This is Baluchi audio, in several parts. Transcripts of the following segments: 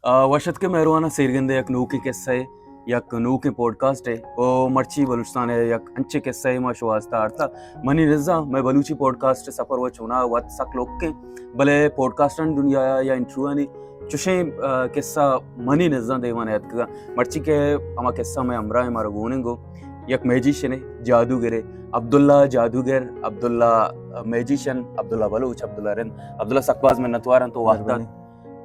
آ، وش اتکے مہرواناں، سیرگندے یک نوکیں قصہ ءِ، یک نوکیں پوڈکاسٹ ءِ۔ او مرچی بلوچستان ءِ یک انچیں قصہ ءَ ما شو واسطہ آرتا۔ منی نزاں مئے بلوچی پوڈکاسٹ ءِ سفر و چونا وت سک لوکیں، بلے پوڈکاسٹانی دنیا ءَ یا انٹرویوانی چشیں، آ، قصہ منی نزاں دیما نیاتکگا۔ مرچی کہ ہما قصہ مئے ہمراہ مارا گون انت گو، یک میجیشن ءِ، جادوگر ءِ، عبداللہ جادوگر، عبداللہ، آ، میجیشن، عبداللہ بلوچ، عبداللہ رند۔ عبداللہ، سک باز منتواراں تو وقت دات۔ مہربانی۔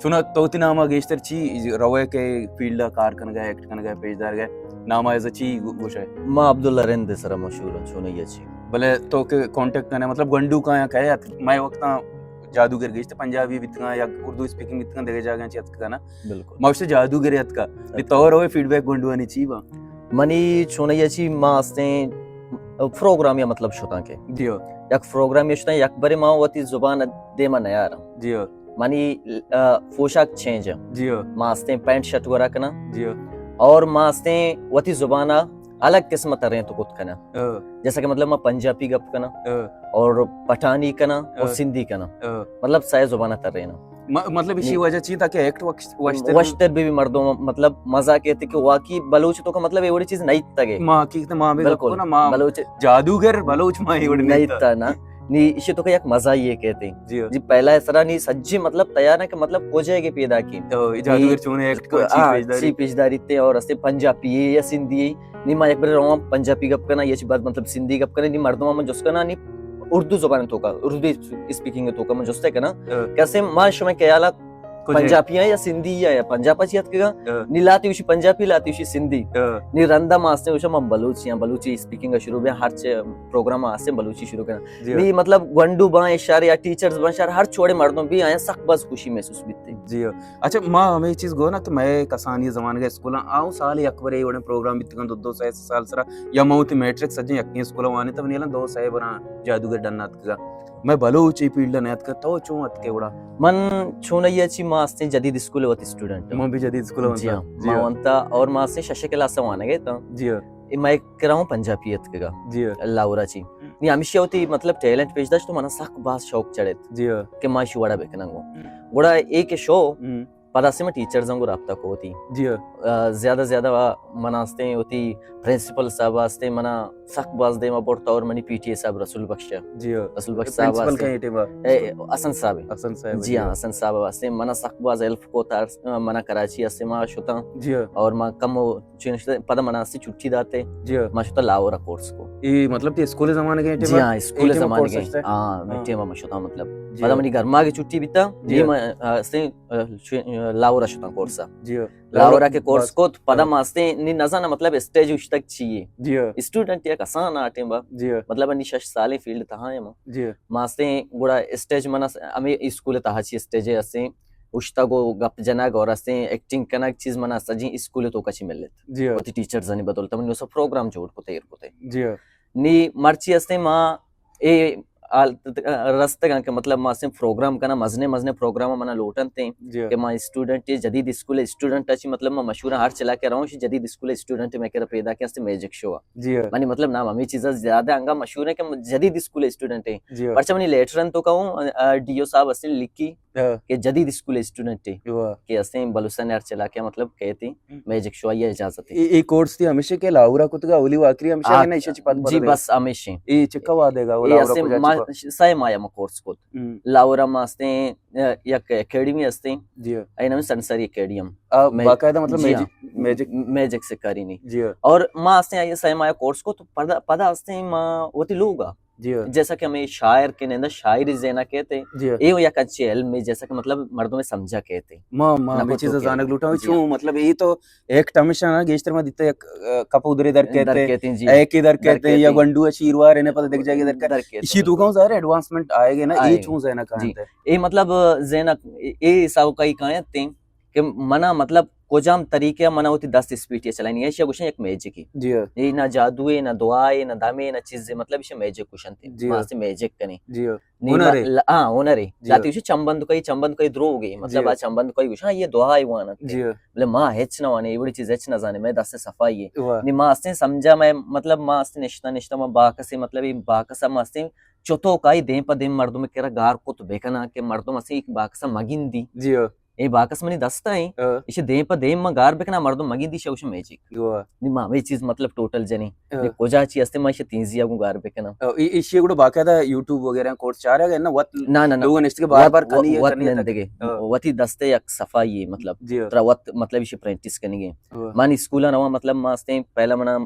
چونا تو وتی نام ءَ گیشتر چی روئے کہ فیلڈ ءَ کار کنگ ءَ، ایکٹ کنگ ءَ، پیش دارگ ءَ، نام ءَ ایز ءَ چی گو-، گوش ئے؟ ما عبداللہ رند ءِ سرا مشہور آں، چونائی ءَ چی۔ بلے تو کہ کانٹیکٹ کنے، مطلب گونڈو کایاں کئے ات؟ مئے وقتاں جادوگر گیشتر پنجابی بیتگاں یا اردو اسپیکنگ بیتگاں، دگہ جاگہاں چی اتکگاں نا۔ بالکل۔ ما گوشت جادوگر اتکا۔ نی اتکا۔ تو روئے فیڈ بیک گونڈوانی چی با؟ منی چونائی ءَ چی ما استیں پروگرام یا مطلب شتاں کہ۔ جی ہو۔ یک پروگرام یا شتاں، یک برے ما وتی زبان دیما نیاراں۔ جی ہو۔ منی، آ، پوشاک چینج انت۔ جی ہو۔ ما استیں پینٹ شرٹ گورا کناں۔ جی ہو۔ اور ما استیں وتی زبانا الگ قسم تریں تو کت کناں۔ ہاں۔ جیسا کہ مطلب ما پنجابی گپ کناں۔ ہاں۔ اور پٹھانی کناں اور ہاں۔ سندھی کناں۔ ہاں۔ مطلب سائے زبانا تریناں۔ م-، مطلب اسی نی۔ وجہ چی تاکہ ایکٹ وش-، وشتر وشتر بھی، بھی مردم مطلب مزہ کہتے کہ واقعی بلوچ تو کا مطلب یہ وڑی چیز نہیں تگے۔ ما حقیقت ما بھی بالکل۔ گپ کو نا، ما بلوچ جادوگر بلوچ ما یہ وڑی نہیں نہیں تھا۔ تھا نا۔ نی ایشی تو کہ یک مزہ ہی ہے کہتے ہیں۔ جی ہاں۔ جی پہلا اس طرح نی سجی مطلب تیار ہے کہ مطلب کو جائے گے پیدا کی۔ تو یہ جادوگر نی چونے ایکٹ کو چی ہاں، پیش داری؟ چی پیش داری تے اور اسے پنجابی ہے یا سندھی ہے۔ نی ما یک بر رواں پنجابی گپ کنا، یہ چی بات مطلب سندھی گپ کنا، نی مردم من جس کنا نی اردو زبان تو کا، اردو اسپیکنگ تو کا من جستے کنا۔ ہاں۔ کیسے ما شما خیالا کجے؟ پنجابی ہیں یا سندھی ہیں یا پنجاب چی اتکگا؟ ہاں۔ نی لاتی وشی پنجابی، لاتی وشی سندھی۔ ہاں۔ نی رندا ما استے وشا من بلوچی ہیں، بلوچی اسپیکنگ شروع بیا ہر چے پروگرام آستے بلوچی شروع کرنا۔ جی ہاں۔ نی مطلب گونڈو باں اشارے یا ٹیچرز باں اشارے ہر چھوڑے مردم بھی آیا سک باز خوشی محسوس بیتے۔ جی ہاں۔ اچھا، ما ہمیں چیز گو نا کہ میں کسانی زمانگے اسکولاں آؤں سال یک برے وڑیں پروگرام بیتگاں دو دو سہ سال سرا یا ما وتی میٹرک سجیں یکیں اسکولاں وانی تب نیلاں دو سہ براں جادوگر ڈن اتکگا۔ میں بلوچ ای فیلڈ نیاتکا، تو چون اتکے وڑا؟ من چونائی چی ما استیں جدید اسکول وتی اسٹوڈنٹ۔ من بھی جدید اسکول جی ہاں، جی ما ہاں۔ ونتا اور ما استیں شش کلاس وانگے تا۔ جی ہاں۔ اے میں کراؤں پنجابی اتکگا۔ جی ہاں۔ لاہورا چی۔ نی ہمیشہ وتی مطلب ٹیلنٹ پیش داشت تو منا سک باز شوق چڑھت۔ جی ہاں۔ کہ ما شو وڑا بکننگو۔ ہم۔ گڑا اے کہ شو ہم۔ پدا سے میں ٹیچرز انگو رابطہ کو ہوتی۔ جی ہاں۔ آ، زیادہ زیادہ وا منا استیں ہوتی پرنسپل صاحب استیں منا سک باز دیما برتا اور منی پی ٹی اے صاحب رسول بخش ہے۔ جی ہاں۔ رسول بخش صاحب پرنسپل استیں۔ کہیں ٹائم آ؟ اے، حسن صاحب ہے۔ حسن صاحب، جی جی ہاں، ہاں۔ حسن صاحب استیں منا سک باز ہیلپ کو تا، منا کراچی استیں ما شتاں۔ جی ہاں۔ اور ما کم و چین شتاں، پدا منا استیں چھٹی داتے۔ جی ہاں۔ ما شتاں لاہور کورس کو۔ اے مطلب تے اسکول زمانے کے ٹائم جی آ؟ ہاں، اسکول اے ٹائم زمانے کورس کے۔ اشتے؟ ہاں، میں ہاں۔ ٹائم ما شتاں مطلب۔ جی پدا ہاں۔ منی گھر ما کی چھٹی بیتا، جی یہ ہاں۔ ما، آ، استیں، آ، شو-، آ، لاہور شتاں کورس آ۔ جی ہاں۔ لاہور کے کورس کو تو پدا ہاں۔ ما استیں نی نزانا مطلب اسٹیج اشتگ چیے۔ جی ہاں۔ اسٹوڈنٹ یک آسان آ ٹائم با۔ جی ہاں۔ مطلب نی شش سالیں فیلڈ تہا ہے ما۔ جی ہاں۔ ما استیں گڑا اسٹیج منا س-، ہمیں اسکول تہا چی اسٹیج ہے استیں۔ اشتگ و گپ جنگ اور استیں ایکٹنگ کنگ چیز منا سجیں اسکول تو کچی ملت۔ جی ہاں۔ وتی ٹیچرز انی بدولت من نوسا پروگرام جوڑ کو تیر کو تے۔ جی ہاں۔ نی مرچی استیں ما اے حال ت-، رستگاں کہ مطلب ما استیں پروگرام کنا، مزنے مزنے پروگرام منا لوٹنت ہیں جی ہاں۔ کہ ما اسٹوڈنٹ جدید اسکول اسٹوڈنٹ اچی مطلب ما مشہور ہر چلا کے رہوں جدید اسکول اسٹوڈنٹ میں کرا پیدا کہ استیں میجک شو۔ جی ہاں۔ منی مطلب نام ہمیں چیزا زیادہ انگا مشہور ہے کہ جدید اسکول اسٹوڈنٹ ہیں۔ جی ہاں۔ پرچہ منی لیٹر انتو کہوں، آ، ڈی او صاحب استیں لکھی ہاں۔ کہ جدید اسکول اسٹوڈنٹ ہیں واہ۔ کہ استیں بلوچستان ہر چلا کے مطلب کہتے ہیں ہم۔ میجک شو آئی اجازت ہے۔ اے، اے کورس تھی ہمیشہ کے لاہورا کتگا اولی و آخری ہمیشہ آ، ہے نا ایشی چی پد جی پد دے؟ بس ہمیشہ۔ اے چکا وا دے گا، اے لاہورا استیں کو جا ما چکا؟ ش-، سائے مایا ما کورس کت۔ ہم۔ لاہورا ما استیں، آ، یک اکیڈمی استیں۔ جی۔ اے نام سنسری اکیڈیم۔ آ، میں باقاعدہ مطلب جی میجک، ہاں۔ میجک۔ میجک سکاری نہیں۔ جی ہاں۔ اور ما استیں آئی سائے مایا کورس کت پدا، پدا استیں ما وتی لوگا۔ جی ہاں۔ جیسا کہ ہمیں شاعر کے نندہ شاعری زینا کہتے ہیں۔ جی ہاں۔ اے وہ یک اچھے علم میں جیسا کہ مطلب مردم سمجھا کہتے ہیں۔ ما، ما نہ ہمیں کو چیز تو زانگ کہتے۔ لوٹا ہوں جی چون ہاں۔ مطلب اے تو ایکٹ ہمیشہ نا گیشتر ما دیتا یک، آ، کپ ادرے در در کہتے ہیں، کہتے ہیں جی۔ ایک ادھر در کہتے ہیں یا کہتے ہیں۔ گنڈو شیروار ہے نا پتہ دیکھ جائے گا در کہتے ہیں۔ در کہتے ہیں، اسی تو بالکل۔ گاؤں ظاہر ایڈوانسمنٹ آئے گا نا، اے آئے۔ چون زینا جی۔ کہتے ہیں۔ اے مطلب زینا، اے، اے حساب کا ہی کہتے ہیں کہ منا مطلب کجام طریقے منا ہوتی دست اسپیٹی چلانی ہے، ایشیا گوشن یک میجک ہی۔ جی ہاں۔ اے نہ جادو ہے، نہ دعا ہے، نہ دم ہے، نہ چیز ہے، مطلب ایشیا میجک گوشن تے۔ جی ہاں۔ ما سے میجک کنے۔ جی ہاں۔ نی ما ہنر ہے۔ ل-، ہاں، ہنر ہے۔ جی ہاں۔ لاتی گوشی چمبند کئی، چمبند کئی دروگ ہے۔ مطلب جی ہاں۔ آ چمبند کئی گوشن، ہاں، یہ دعا ہے وانا۔ جی ہاں۔ بلے ما ہچ نہ وانے، یہ بڑی چیز ہچ نہ زانے، میں دست صفائی ہے۔ واہ۔ نی ما استیں سمجھا میں، مطلب ما استیں نشتہ، نشتہ ما باکس ہے، مطلب یہ باکس ما استیں چتو کائی دیم پہ دیم مردم کرا گار کت بکنا کہ مردم اسے ایک باکس مگندی۔ جی ہاں۔ اے باکس منی دستا ایں، ہاں۔ ایشی دیم پہ دیم ما گار بکناں، مردم مگی دیشا گوشن میجک۔ واہ۔ نی ما ہمے چیز مطلب ٹوٹل جنیں۔ ہاں۔ نی کجا چی ہستے ما ایشی تینزیا گوں گار بکناں۔ ہاں، ای-، ایشی گڑا باقاعدہ یوٹیوب وغیرہ کورس چارے گئے نا، وت نہ، نہ، نہ۔ لوگ نشت کے بار وت، بار کنی ہے، وت کنی ہے، نندگے۔ ہاں۔ وتی دستے یک صفائی ہے مطلب۔ جی ہاں۔ ترا وت مطلب ایشی پریکٹس کنی گے۔ واہ۔ من اسکول رواں مطلب ما ہستیں پہلا منا،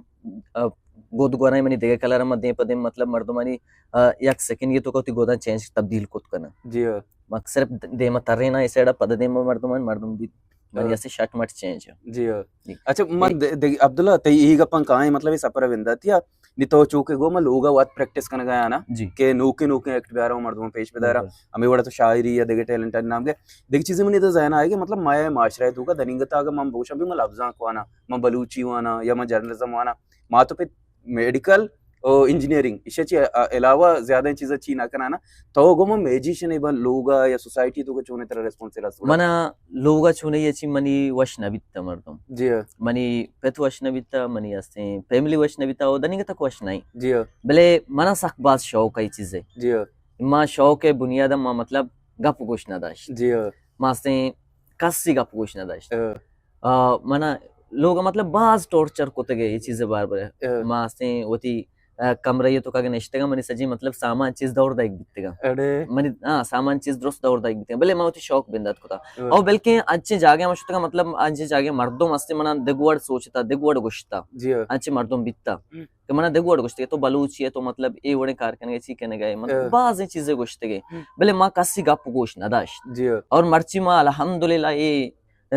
آ، گود گورائیں منی دگہ کلر ما دیم پہ دیم مطلب مردمانی، آ، یک سیکنڈ یہ تو کہ وتی گوداں چینج تبدیل کت کناں۔ جی ہاں۔ ما صرف دیما تریناں اے سائیڈا، پدا دیما مردمان، مردم بیت منی ہاں۔ ہستے شٹ مٹ چینج۔ جی ہاں۔ جی۔ اچھا، من جی۔ د-، د-، عبداللہ، تئی ای گپاں کائیں مطلب اے سفر بنداتیا، نی تو چوکہ گو من لوگا وت پریکٹس کنگا آنا، جی۔ کہ نوکے نوکے ایکٹ بیارا مردمان پیش بدارا۔ بالکل۔ ہمیں وڑا تو شاعری یا دگہ ٹیلنٹ نام گے۔ دگہ چیزیں منی تو ذہن آئے گے، مطلب ما معاشرہ تو کا دننگتا اگر من بوشاں بھی من لفظاں کو آنا، من بلوچی وانا یا من جرنلزم وانا، ما تو پہ میڈیکل او انجینئرنگ، ایشی چی ا-، علاوہ زیادہ چیزاں چی نہ کناں نا۔ تو گو من میجیشن بن لوگا یا سوسائٹی تو کو چونے ترا ریسپانس رس گڑا؟ منا لوگا چونے یہ چی منی وش نہ بیتا مردم۔ جی ہاں۔ منی پت وش نہ بیتا، منی ہستیں فیملی وش نہ بیتا، او دننگتا وش نہیں۔ جی ہاں۔ بلے منا سخت باز شوق ہے چیزے۔ جی ہاں۔ ما شوق ہے بنیاد ما مطلب گپ گوش نہ داشت۔ جی ہاں۔ ما ہستیں کسی گپ گوش نہ داشت۔ ہاں۔ آ، منا لوگ مطلب باز ٹارچر کتگے یہ چیز بار بار۔ ہاں۔ ما ہستیں وتی، آ، کمرہ یہ تو کا نشتگا منی سجی مطلب سامان چیز دور دائک بیتگا۔ اڑے۔ منی، ہاں، سامان چیز درست دور دائک بیتگا۔ بلے ما وتی شوق بندات کتا۔ ہاں۔ او بلکہ انچے جاگے ما شتگا مطلب انچے جاگے مردم ہستے منا دگوڑ سوچتا، دگوڑ گوشتا۔ جی ہاں۔ انچے مردم بیتا۔ ہم۔ کہ منا دگہ وڑ گوشت کہ تو بلوچی ہے، تو مطلب اے وڑیں کار کنگے، چی کنگے، مطلب ہاں۔ بازیں چیزیں گوشتگے۔ ہم۔ بلے ما کسی گپ گوش نہ داشت۔ جی ہاں۔ اور مرچی ما الحمدللہ اے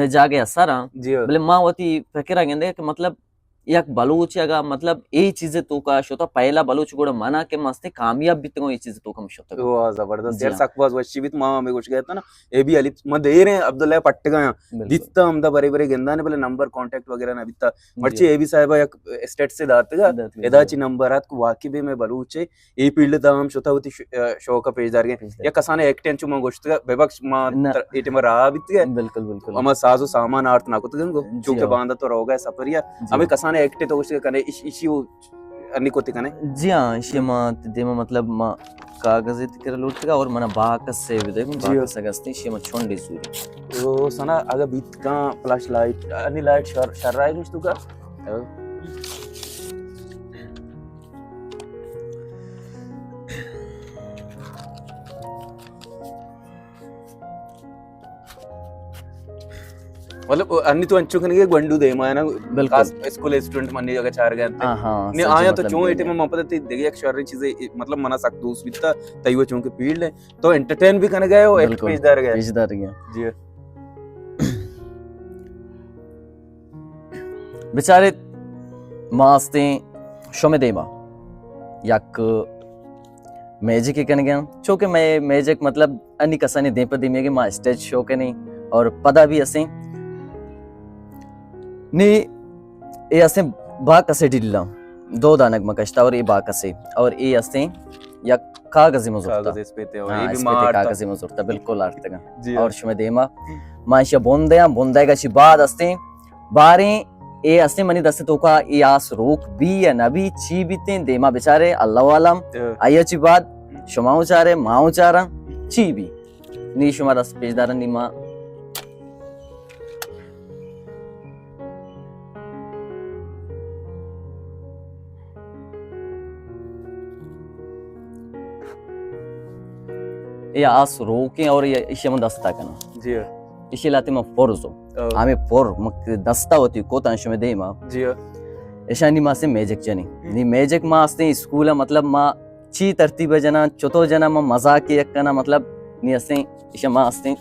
جاگہ اثر ہاں۔ جی ہاں۔ بلے ما وتی فکر گندے کہ مطلب یک بلوچ اگا مطلب اے چیز تو کا شتا پہلا بلوچ گوڑا منا کہ مست کامیاب بیتگوں اے چیز تو کم شتا۔ واہ، زبردست۔ جی یار، ہاں۔ سک باز وشی بیت، ما ہمیں گوش گئے تھا نا، اے بی علی، ما دیریں عبداللہ پٹگا ہاں۔ بالکل۔ دیتا ہم دا برے برے گندانے، بلے نمبر کانٹیکٹ وغیرہ نہ بیتا۔ جی۔ مرچی اے بی صاحبہ یک اسٹیٹس داتگا، داتگا، ادا جی۔ چی نمبر آت کہ واقعی بھی میں بلوچ ہے، اے فیلڈ تا ہم شتا ہوتی ش-، آ، شوق پیش دار گئے۔ پیش دار۔ یا کسانے ایکٹنگ چو ما گوشتگا، بے بخش ما نہ۔ تر-، اے ٹیم راہ بیتگے۔ بالکل، بالکل۔ اما ساز و سامان آرت نہ کتگن گو، جی چونکہ ہاں۔ باندا تو روگا سفریا۔ جی۔ ہمیں کسانے ایکٹنگ تو گوشتگا کنے اش-، اشی و انی کوتی کنے؟ جی ہاں، ایشی ما دیما مطلب ما کاغذ ات کر لوٹگا اور منا باکس سے بھی دیکھو، جی۔ باکس اگستی ایشی ما چونڈی سوری۔ او سنا اگا بیت کان فلش لائٹ، انی لائٹ شر، شر آئی گوشت تو کا؟ مطلب، انی تو انچو کنگے گونڈو دیما ہے نا، بالکل۔ خاص اسکول اسٹوڈنٹ منی جگہ چار گئے انت۔ ہاں، ہاں، نے سچ آیا تو مطلب چون یہ اے ٹیم ہے۔ من پتہ تھی دیگه یک شر چیز، مطلب، منا سک دوست بیتا، تئی وہ چونکہ فیلڈ ہے۔ تو انٹرٹین بھی کنگے ہو، ایکٹ بالکل۔ پیش دار گئے۔ پیش دار گئے۔ جی۔ بچارے ما استیں شمے دیما یک میجک کنگے، چونکہ میں میجک مطلب انی کسانی دیم پہ دیمی کہ ما اسٹیج شو کنیں اور پدا بھی اسیں نی اے اسیں با کسے ڈیلا دو دانگ ما کشتا اور اے با کسے اور اے اسیں یک کاغذی مزورتا۔ کاغذ اسپیتے اور ہاں، اے بھی اسپیتے مارتا۔ کاغذی مزورتا، بالکل آرتگا۔ جی۔ اور شمے دیما ما ایشا بوندے ہاں، بوندے گا چی بعد استیں باریں اے استیں منی دست توکا اے آس روک بی یا نہ بی، چی بیتیں دیما بچارے اللہ عالم۔ ہاں۔ آیا چی بعد شما چارے، ما چاراں، چی بی۔ نی شما دست پیش دارن نی ما۔ اے آس روکیں اور اے، ایشی من دستا کناں۔ جی۔ ایشی لاتے من پرزو۔ او۔ ہمیں پر من دستا ہوتی کوتاں شمے دیما۔ جی۔ ایشانی ما سے میجک جنی۔ ہم۔ نی میجک ما استیں اسکول، مطلب ما چی ترتیب جناں، چطور جناں، ما مزاق یک کناں، مطلب، نی استیں، ایشا ما استیں۔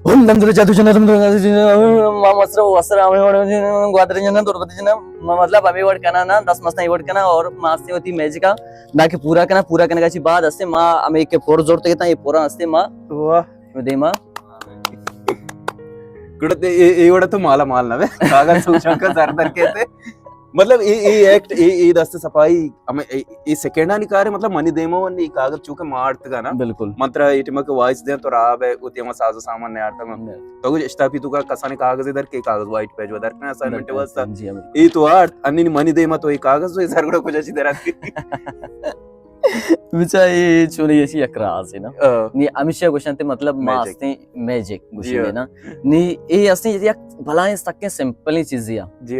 ہم دم در جادو جناں، دم در جادو جناں، ما مصر و وسر ہمیں وڑ جناں، گوادر جناں، دربت جناں، ما مطلب ہمیں وڑ کناں نا، دس مستاں وڑ کناں اور ما استیں ہوتی میجکا، نہ کہ پورا کناں، پورا کنگا چی بعد استیں، ما ہمیں کہ پور زورتے تا، یہ پورا استیں ما۔ واہ۔ دیما۔ گڑا تے اے، اے وڑا تو مالا مال نہ بے۔ کاغذ سوچا کا زر در کہتے۔ مطلب، اے، اے ایکٹ، اے، اے دست صفائی، ہمیں اے، اے سیکنڈانی کار ہے، مطلب، منی دیما ونی اے کاغذ چونکہ مارت گا نا۔ بالکل۔ من ترا اے ٹیما کہ وائس دیں تو راب ہے، وہ تیما ساز و سامان نہیں آرتا نا۔ نہیں۔ تو کچھ اشتاپی تو کا کسانے کاغذ ادھر کے کاغذ وائٹ پیج ودر کنا اسائنمنٹ بالکل، واسطہ۔ جی، ہم۔ اے تو آرت، انی منی دیما تو اے کاغذ تو اے سر گڑا کچھ اچھی طرح کی۔ بچا، اے چونی ایشی یک راز ہے نا۔ نی ہمیشہ گوشنتے، مطلب، ما ہستیں میجک گوشی نا۔ نی اے ہستیں یک بلائیں سکیں سمپلیں چیزی ہے۔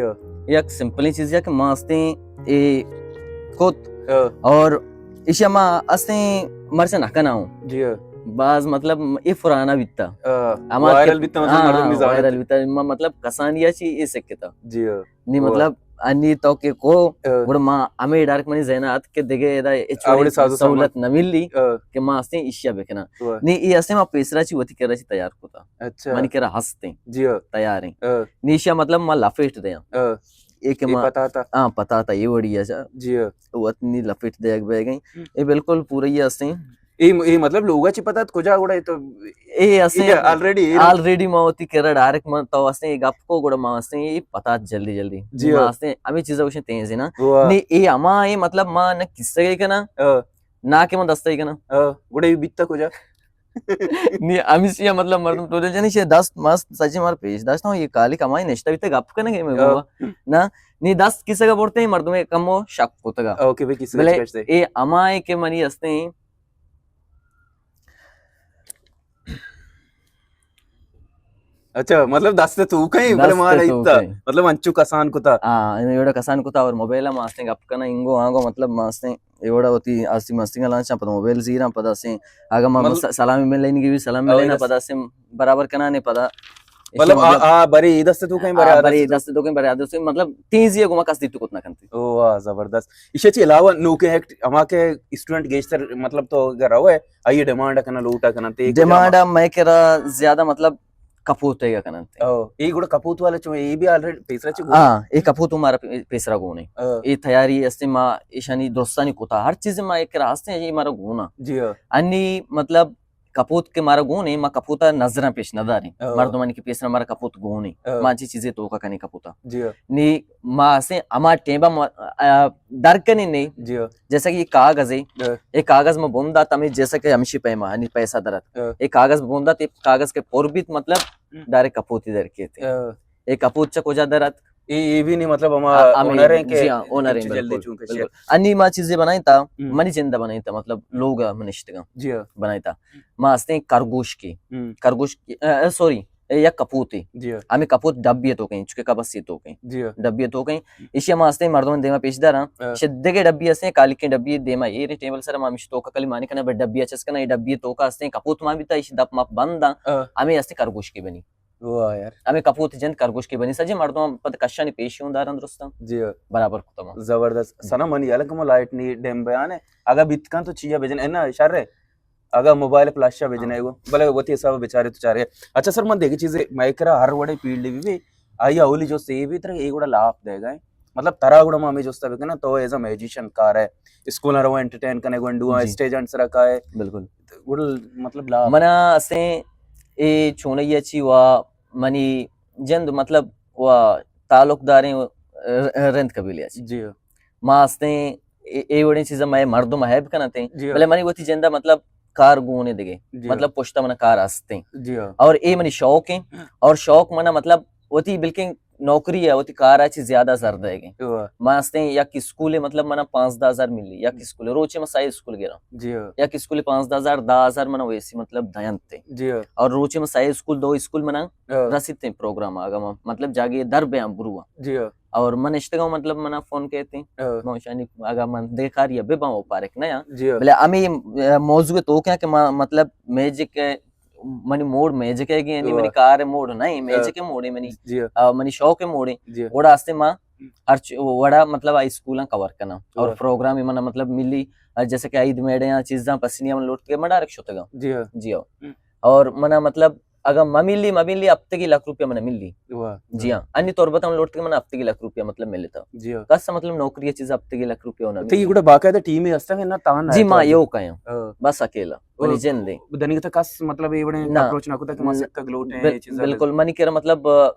یک سمپلیں چیزی ہے کہ ما ہستیں اے کت اور ایشی ما ہستیں مرچ نہ کناؤں۔ باز، مطلب، اے پرانا بیتا۔ ہما وائرل بیتا، مطلب، ہاں، مردم ہاں، وائرل بیتا۔ ما، مطلب، کسانی چی اے سکتا۔ نی مطلب انی تو کہ کو، گڑا ما ہمے ڈائریکٹ منی ذہن ءَ ات کہ دگہ ادا ہچ وڑیں سہولت نہ ملی کہ ما ہستیں ایشیا بکناں۔ نی اے ہستیں ما پیسرا چی وتی کرا چی تیار کتا۔ منی کرا ہستیں۔ تیاریں۔ نی ایشیا مطلب ما لفیٹ دیاں۔ اے کہ ما پتاتا۔ ہاں، پتاتا اے وڑی ہے۔ وت نی لفیٹ دیگ بیگیں۔ اے بالکل پورا ہی ہستیں۔ اے، اے مطلب لوگا چی پتات کجا گڑا؟ اے تو اے ہستیں، آلریڈی، آلریڈی ما وتی کرا ڈائریکٹ ما تو ہستیں اے گپ کو گڑا ما ہستیں اے پتات جلدی جلدی۔ ما ہستیں ہمے چیزا گوشیں تیزی نا۔ نی اے ہما اے مطلب ما نہ قصہ کے کنا، نہ کہ ما دستا ہی کنا۔ گڑا اے بیتا کجا؟ نی ہمیشی مطلب مردم ٹوٹل جنی شے دست مست سچی مار پیش داشتا ہوں، اے کالی کمائی نشتا بیتا گپ کنے کہ میں گوا۔ نا، نی دست کسے کا بورتے ہیں مردم کمو شک ہوتا گا۔ اوکے بھائی، کسے بلے اے ہما اے کہ منی ہستیں اچھا، مطلب دست تو کہیں، بلے دست ما تو نہیں تا۔ کہیں۔ مطلب انچو کسان کتا۔ ہاں، انہیں ایوڑا کسان کتا اور موبائل ما ہستیں گپ کنا، انگو آنگو، مطلب ما ہستیں ایوڑا ہوتی آستی مستنگ لانچا، پدا موبائل زیرا، پدا ہستیں اگا ما مطلب مس-، سلامی ملینی کی بھی سلام ملینا، پدا ہستیں برابر کنا نے پدا مطلب، آ، آ، برے اے دست تو کہیں، برے آ، آ برے دست تو۔ دست تو کہیں، برے آ دست تو، مطلب، تیزی ہے گما کس دیتو کت نہ کنتی۔ او واہ، زبردست۔ ایشی چی علاوہ نوکیں ایکٹ، ہما کہ اسٹوڈنٹ گیشتر، مطلب، تو اگر روے، آئی ڈیمانڈ کنا، لوٹا کنا، تے کجا ڈیمانڈ ما؟ میں کرا زیادہ، مطلب، کپوت ہے کننتے۔ او، اے گڑا کپوت والا چون، اے بھی آلریڈی پیسرا چی گون؟ ہاں، اے کپوت ہمارا پی-، پیسرا گون ہے۔ او۔ اے تیاری استے ما ایشانی درستانی کتا، ہر چیز ما ایک کرا ہستے، اے مارا گونا۔ جی ہاں۔ انی، مطلب، کپوت کہ مارا گون ایں، ما کپوتا نظراں پیش نہ داریں۔ او۔ مردمانی کہ پیسرا مارا کپوت گون ایں۔ او۔ ما چی چیزے توکا کنیں کپوتا۔ جی۔ نی ما اسیں ہما ٹیمبا ما، آ، در کنیں نے۔ جی۔ جیسا کہ یہ کاغذ ہے، او۔ یہ کاغذ ما بندات ہمیں جیسا کہ ہمشی پیما، یعنی پیسہ درت۔ او۔ یہ کاغذ بندات، یہ کاغذ کے پر بیت، مطلب، ہم۔ ڈائریکٹ کپوتی در کیتے۔ او۔ یہ کپوت چا کجا درت؟ اے، اے بھی نہیں، مطلب، ہما آ، ہمیں، اونر ہیں کہ جی ہاں، اونر ہیں، انچو جلدی بالکل، چون کشے۔ بالکل۔ انی ما چیزیں بنائیں تا، ہم۔ منی جندہ بنائیں تا، مطلب، لوگ ہم نشتگاں۔ جی ہاں۔ بنائیں تا۔ ما ہستیں کرگوش کی۔ ہم۔ کرگوش کی، آ، آ، سوری، اے یک کپوتے۔ جی ہاں۔ ہمیں کپوت ڈبی تو کہیں، چونکہ کبسی تو کہیں۔ جی ہاں۔ ڈبی تو کہیں۔ ہم۔ ایشی ہم ہستیں مردم دیما پیش داراں۔ ہاں۔ شدگے ڈبی ہستیں، کالکیں ڈبی دیما ایر ٹیبل سر ما مش تو کلی مانی کنا، بے ڈبی اچس کنا، یہ ڈبی تو کا ہستیں، کپوت ما بیتا، ایشی دپ مپ بند آں۔ ہاں۔ ہمیں ہستیں کرگوش کی بنی۔ واہ یار۔ ہمیں کپوت جند کرگوش کی بنی سجے مردم پد کشانی پیشیوں دارن درستاں۔ جی۔ برابر کتما۔ زبردست۔ سنا منی الگ ما لائٹ نی ڈیم بیان ہے۔ اگا بیت کن تو چیا بجن، انا شر ہے۔ اگا موبائل فلاشا بجنے گو۔ بلے وتی حساب بیچارے تو چارے۔ اچھا سر، من دیکھ چیز میں کرا ہر وڑے فیلڈ بھی بھی۔ آئی اولی جو سے بھی تر اے گڑا لاپ دے گئے۔ مطلب ترا گڑا ما ہمیں جوستا بکنا تو ایز اے میوزیشن کار ہے۔ اسکول رو انٹرٹین کنے گونڈو جی۔ اسٹیج انڈ سرا کا ہے۔ بالکل۔ گڑا مطلب لاپ۔ منا اسیں اے چونیا چی وا منی جند مطلب و تعلق داریں، ر-، رند قبیلے اچ۔ جی۔ ما ہستیں اے، اے وڑیں چیزاں مئے مردم ہیب کننت ایں۔ جی۔ بلے منی وتی جندا مطلب کار گونے دگے۔ جی۔ مطلب پشتا منا کار ہستیں۔ جی۔ اور اے منی شوق ہیں۔ اور شوق منا مطلب وتی بلکیں نوکری ہے، وتی کار اچ زیادہ زر دے گے۔ واہ۔ ما ہستیں یک اسکولے مطلب منا پانزدہ ہزار ملی، یک اسکولے روچے ما سائے اسکول گراں۔ جی۔ یک اسکولے پانزدہ ہزار، دہ ہزار منا ویسی مطلب دینت۔ جی۔ اور روچے ما سائے اسکول، دو اسکول منا ہاں۔ رسیت ایں پروگرام آگا ما، مطلب جاگے در بیاں برواں۔ جی ہاں۔ اور من اشتگاں مطلب منا فون کیت ایں۔ ہاں۔ من شانی آگا من دیکھاری بہ باں وہ پارک نیا۔ جی ہاں۔ بلے ہمیں، اے، موضوع تو کیا کہ ما، مطلب میوزک ہے، منی موڈ میوزک ہے کہ یعنی منی واہ۔ کار موڈ نہیں، ہاں۔ میوزک ہے موڈ ہے منی، جی ہاں۔ آ، منی شوق ہے موڈ ہے۔ جی ہاں۔ گڑا ہستے ما ہر چ-، وڑا مطلب آ اسکولاں کور کناں۔ اور واہ۔ پروگرام من مطلب ملی، آ، جیسے کہ عید میڑے یا چیزاں پسنی من لوٹ کے من ڈائریکٹ شتگاں۔ جی ہاں۔ جی ہاں۔ ہم۔ اور منا مطلب اگاں مہ ملی، مہ ملی، ہفتگی لکھ روپیہ منا ملی۔ واہ۔ جی ہاں، انی تربت ہم لوٹتے کہ منا ہفتگی لکھ روپیہ مطلب ملتا۔ جی ہاں۔ کس مطلب نوکری چیز ہفتگی لکھ روپیہ ہونا تو یہ ملی۔ گڑا باقاعدہ ٹیمے ہستا کہ نہ تاں نہ جی، ما تو یو کایاں۔ ہاں۔ بس اکیلا۔ او، منی جند ایں۔ دنیگتا کس مطلب یہ بڑے نہ۔ اپروچ نہ کتا کہ ما نہ۔ سکگ لوٹیں، بل-، یہ چیزاں بالکل، منی کرا مطلب، آ،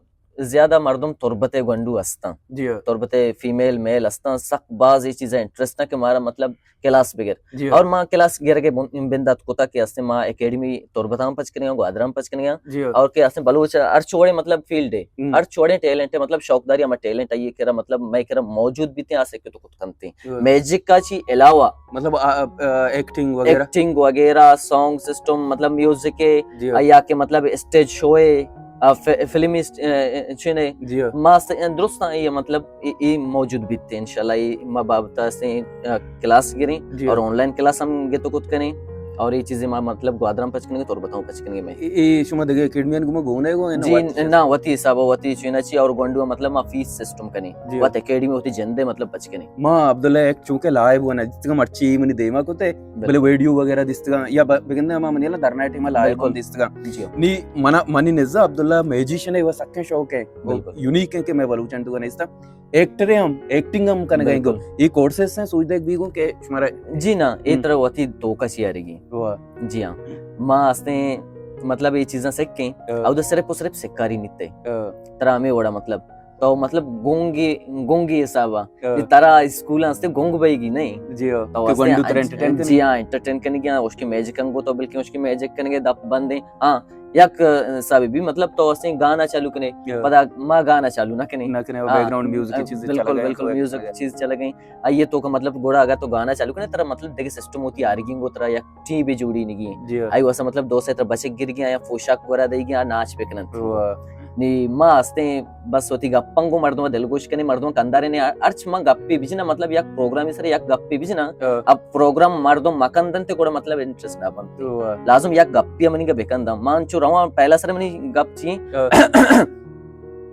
زیادہ مردم تربت ءِ گونڈو ہستاں۔ جی ہاں۔ تربت ءِ فیمیل، میل ہستاں، سک باز اے چیزا انٹرسٹ نہ کہ مارا مطلب کلاس بگر۔ جی ہاں۔ اور ما کلاس گرگ ءِ بن-، بندات کتا کہ ہستیں ما اکیڈمی تربت ہم پچ کنگا، گوادر ہم پچ کنگا۔ جی ہاں۔ اور کہ ہستیں بلوچ ہر چوڑے مطلب فیلڈ ہے، ہم۔ ہر چوڑے ٹیلنٹ ہے، مطلب شوق داری ہما ٹیلنٹ آئی کہ مطلب مئے کرا موجود بیتے، آ سکے تو کت کنتے۔ ہاں۔ میوزک کا چی علاوہ مطلب، آ، آ، ایکٹنگ وغیرہ؟ ایکٹنگ وغیرہ، سانگ سسٹم، مطلب میوزک ہے، جی ہاں۔ یا کہ مطلب اسٹیج شو ہے، آ، ف-، فلمی اسٹ-، آ، آ، چینے۔ جی ہاں۔ ما است-، درست ہیں، یہ مطلب، یہ، یہ موجود بیتے انشاءاللہ، یہ ما بابت سے، آ، کلاس گریں جی ہاں۔ اور آن لائن کلاس ہم گے تو کت کریں اور یہ چیزیں ما مطلب گوادر ہم پچ کنیں گے، تربت ہم پچ کنیں گے میں۔ اے، اے شما دگہ اکیڈمیاں گوں گون ئے گوں؟ جی، نہ، وتی حساب، وتی چینا چی اور گونڈو مطلب ما فیس سسٹم کنیں۔ جی۔ وت اکیڈمی وتی جندے مطلب پچ کنیں۔ ما عبداللہ یک چونکہ لائیو ءَ نہ دیستگاں، مرچی منی دیما کتے، بلے۔ بلے ویڈیو وغیرہ دیستگاں، یا ب-، بگندے ہما منی لا دھرنا ٹیم ءَ لائیو بالکل۔ ہم دیستگاں۔ جی۔ نی منا، منی نزا عبداللہ میوزیشن ءِ و سکیں شوق ہے، بالکل۔ یونیک ہے کہ میں بلوچن تو نیستا۔ ایکٹر ہم، ایکٹنگ ہم کنگا بالکل۔ گو۔ یہ کورسز ہیں سوچ دیکھ بھی گو کہ شمارا جی نا، اے ہم۔ طرح وتی توکا چی آرگی۔ واہ۔ جی ہاں۔ ما ہستیں، مطلب یہ چیزاں سکیں، ہاں۔ او تو صرف و صرف سکاری نیتے۔ ہاں۔ ترا ہمیں وڑا مطلب تو مطلب گونگی، گونگی حساب آ۔ ہاں۔ ترا اسکول ہستے گونگ بئیگی نہیں۔ جی ہاں۔ تو کہ ہستے گونڈو ترا انٹرٹین کنگی۔ جی ہاں، انٹرٹین کنگی، ہاں، اس کی میوزک انگو تو بلکہ اس کی میوزک کنگے دپ بندے۔ ہاں، یک، آ، حسابے بھی مطلب تو ہستے گانا چالو کنے۔ ہاں۔ پدا ما گانا چالو نہ کنے۔ نہ کنے، ہاں، بیک گراؤنڈ میوزک کی چیز بالکل، چلا گئی، بالکل، کوئی میوزک چیز چلا گئی۔ آئیے تو کا مطلب گوڑا اگر تو گانا چالو کنے، ترا مطلب دیگه سسٹم ہوتی آرگی گو ترا یک ٹیم بھی جوڑی نگی۔ جی ہاں۔ آئی واسطہ مطلب دو سے تر بچک گر گیا یا پوشاک گورا دے گیا ناچ بکنن۔ واہ۔ نی ما ہستیں بس وتی گپاں گو مردم دلگوش کنے، مردم کندارے نے ہرچ ما گپی بجنا مطلب یک پروگرامی سر یک گپی بجنا۔ ہاں۔ اب پروگرام مردم مکندن تے گوڑا مطلب انٹرسٹ نہ بنت۔ واہ۔ لازم یک گپی منی گا بکندم۔ مان چو رواں پہلا سر منی گپ چی۔ ہاں۔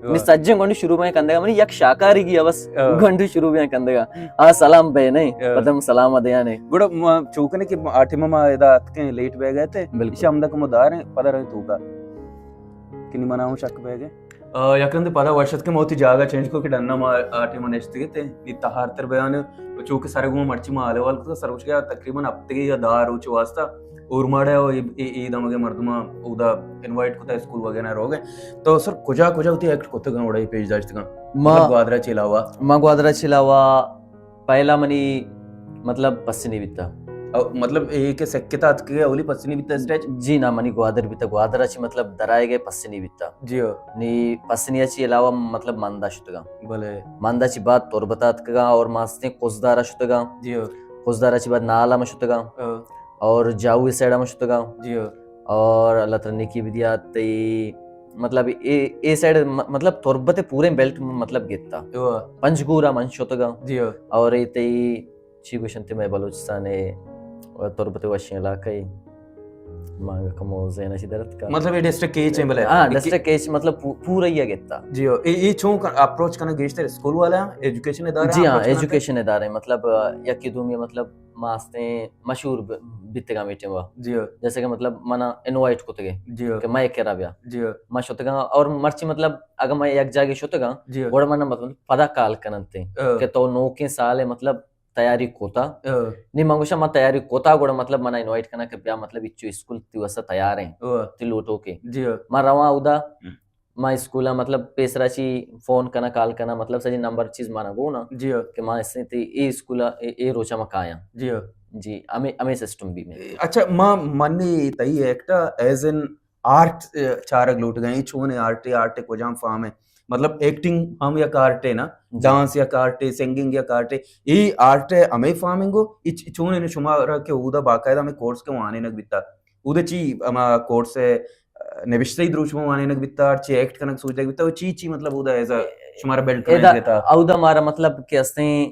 نی سجیں گونڈو شروع میں کندگا، منی یک شاکاری گیا بس۔ ہاں۔ گونڈو شروع میں کندگا۔ آ سلام بے نہیں، ہاں۔ پتم سلام دیانے۔ گڑا ما چوکنے کہ آ ٹیم ما ادا اتکیں لیٹ بہ گئے تھے۔ بالکل۔ ایشی ہمدا کمو دار ہیں، پدا رہے تو کا۔ کہ نی منا ہوں شک بہ گئے۔ آ، یک رندے پدا وش اتکے ما وتی جاگہ چینج کو کہ ڈنا ما آ ٹیم نشتگے تھے۔ نی تہار تر بیان چوکہ سر گوں مرچی ما حال احوال کو سروش گیا تقریباً ہفتگے یا دہ روچ واسطہ۔ اورماڑہ ءَ اے، اے، اے دمگ ءَ مردماں اودا انوائٹ کتا اسکول وغیرہ روگ ءَ۔ تو سر کجا کجا وتی ایکٹ کتگاں وڑا پیش داشتگاں؟ ما، مطلب گوادر چہ علاوہ؟ ما گوادر چہ علاوہ پہلا منی مطلب پسنی بیتا۔ او، مطلب اے کہ سکتا اتکگے اولی پسنی بیتا اسٹیج؟ جی نا، منی گوادر بیتا، گوادر چہ مطلب درائے گئے پسنی بیتا۔ جی ہو۔ نی پسنی چہ علاوہ مطلب ماندا شتگاں۔ بلے۔ ماندا چہ بعد تربتا اتکگاں اور ماستیں قزدارا شتگاں۔ جی ہو۔ قزدارا چہ بعد نالا ما شتگاں۔ ہاں۔ اور جاؤ اے سائیڈ ہم شتگاں۔ جی ہو۔ اور اللہ تعالی نیکی بدیا تئی، مطلب اے، اے سائیڈ م-، مطلب تربت پورے بیلٹ م-، مطلب گتا۔ ہاں۔ پنجگور ہم من شتگاں۔ جی ہو۔ اور اے تئی چی گوشنتے میں بلوچستان اے اور تربت وشیں علاقہ اے۔ مانگا کمو ذہن چی درت کا۔ مطلب اے ڈسٹرکٹ کیچ ایں بلے؟ ہاں، اے ڈسٹرکٹ کیچ مطلب پو-، پورا ہی گتا۔ جی ہو۔ اے، اے چون اپروچ کنا گیشتر اسکول والا ہیں، ایجوکیشن ادارہ جی ہاں، اپروچ کنا؟ ایجوکیشن ادارہ ہیں، مطلب، آ، یکی دومی مطلب ما ہستیں مشہور ب-، بیتگاں میٹنگ وا۔ جی ہو۔ جیسے کہ مطلب منا انوائٹ کتگے جی ہو۔ کہ میں کرا بیا۔ جی ہو۔ ما شتگاں اور مرچی مطلب اگر میں یک جاگے شتگاں، جی ہو۔ گڑا منا مطلب پدا کال کننتے ہاں۔ کہ تو نوکیں سال ہے مطلب تیاری کوتا۔ ہاں۔ نی من گوشاں من تیاری کوتا گڑا مطلب منا انوائٹ کنا کہ بیا مطلب اچو اسکول تی واسطہ تیار ہیں۔ ہاں۔ تی لوٹو کے۔ جی ہو۔ ما رواں اودا ہم۔ ما اسکول ءَ مطلب پیسرا چی فون کنا، کال کنا، مطلب سجی نمبر چیز مانا گونا جی ہاں۔ کہ ما اسے تی اے اسکول ءَ اے، اے روچا ما کایاں۔ جی ہاں۔ جی، ہمیں، ہمیں سسٹم بھی میں۔ اچھا، ما منی تئی ایکٹ ایز این آرٹ، اے، چارگ لوٹ گئے، چون آرٹ، آرٹ کجام فارم ہے؟ مطلب ایکٹنگ ہم یک آرٹ ہے نا، جی۔ ڈانس یک آرٹ ہے، سنگنگ یک آرٹ ہے، اے آرٹ ہے ہمیں فارمنگ ہو، اے چ-، چون انہیں شما را کہ اودا باقاعدہ ہمیں کورس کے وانے نگ بیتا۔ اودا چی ہما کورس ءَ نبشتہ ئی دروشم وانینگ بیتا، چی ایکٹ کنگ سوچگ بیتا، او چی چی مطلب اودا ایز ا شمارا بلڈ کنگ بیتا؟ اودا مارا مطلب کہ استیں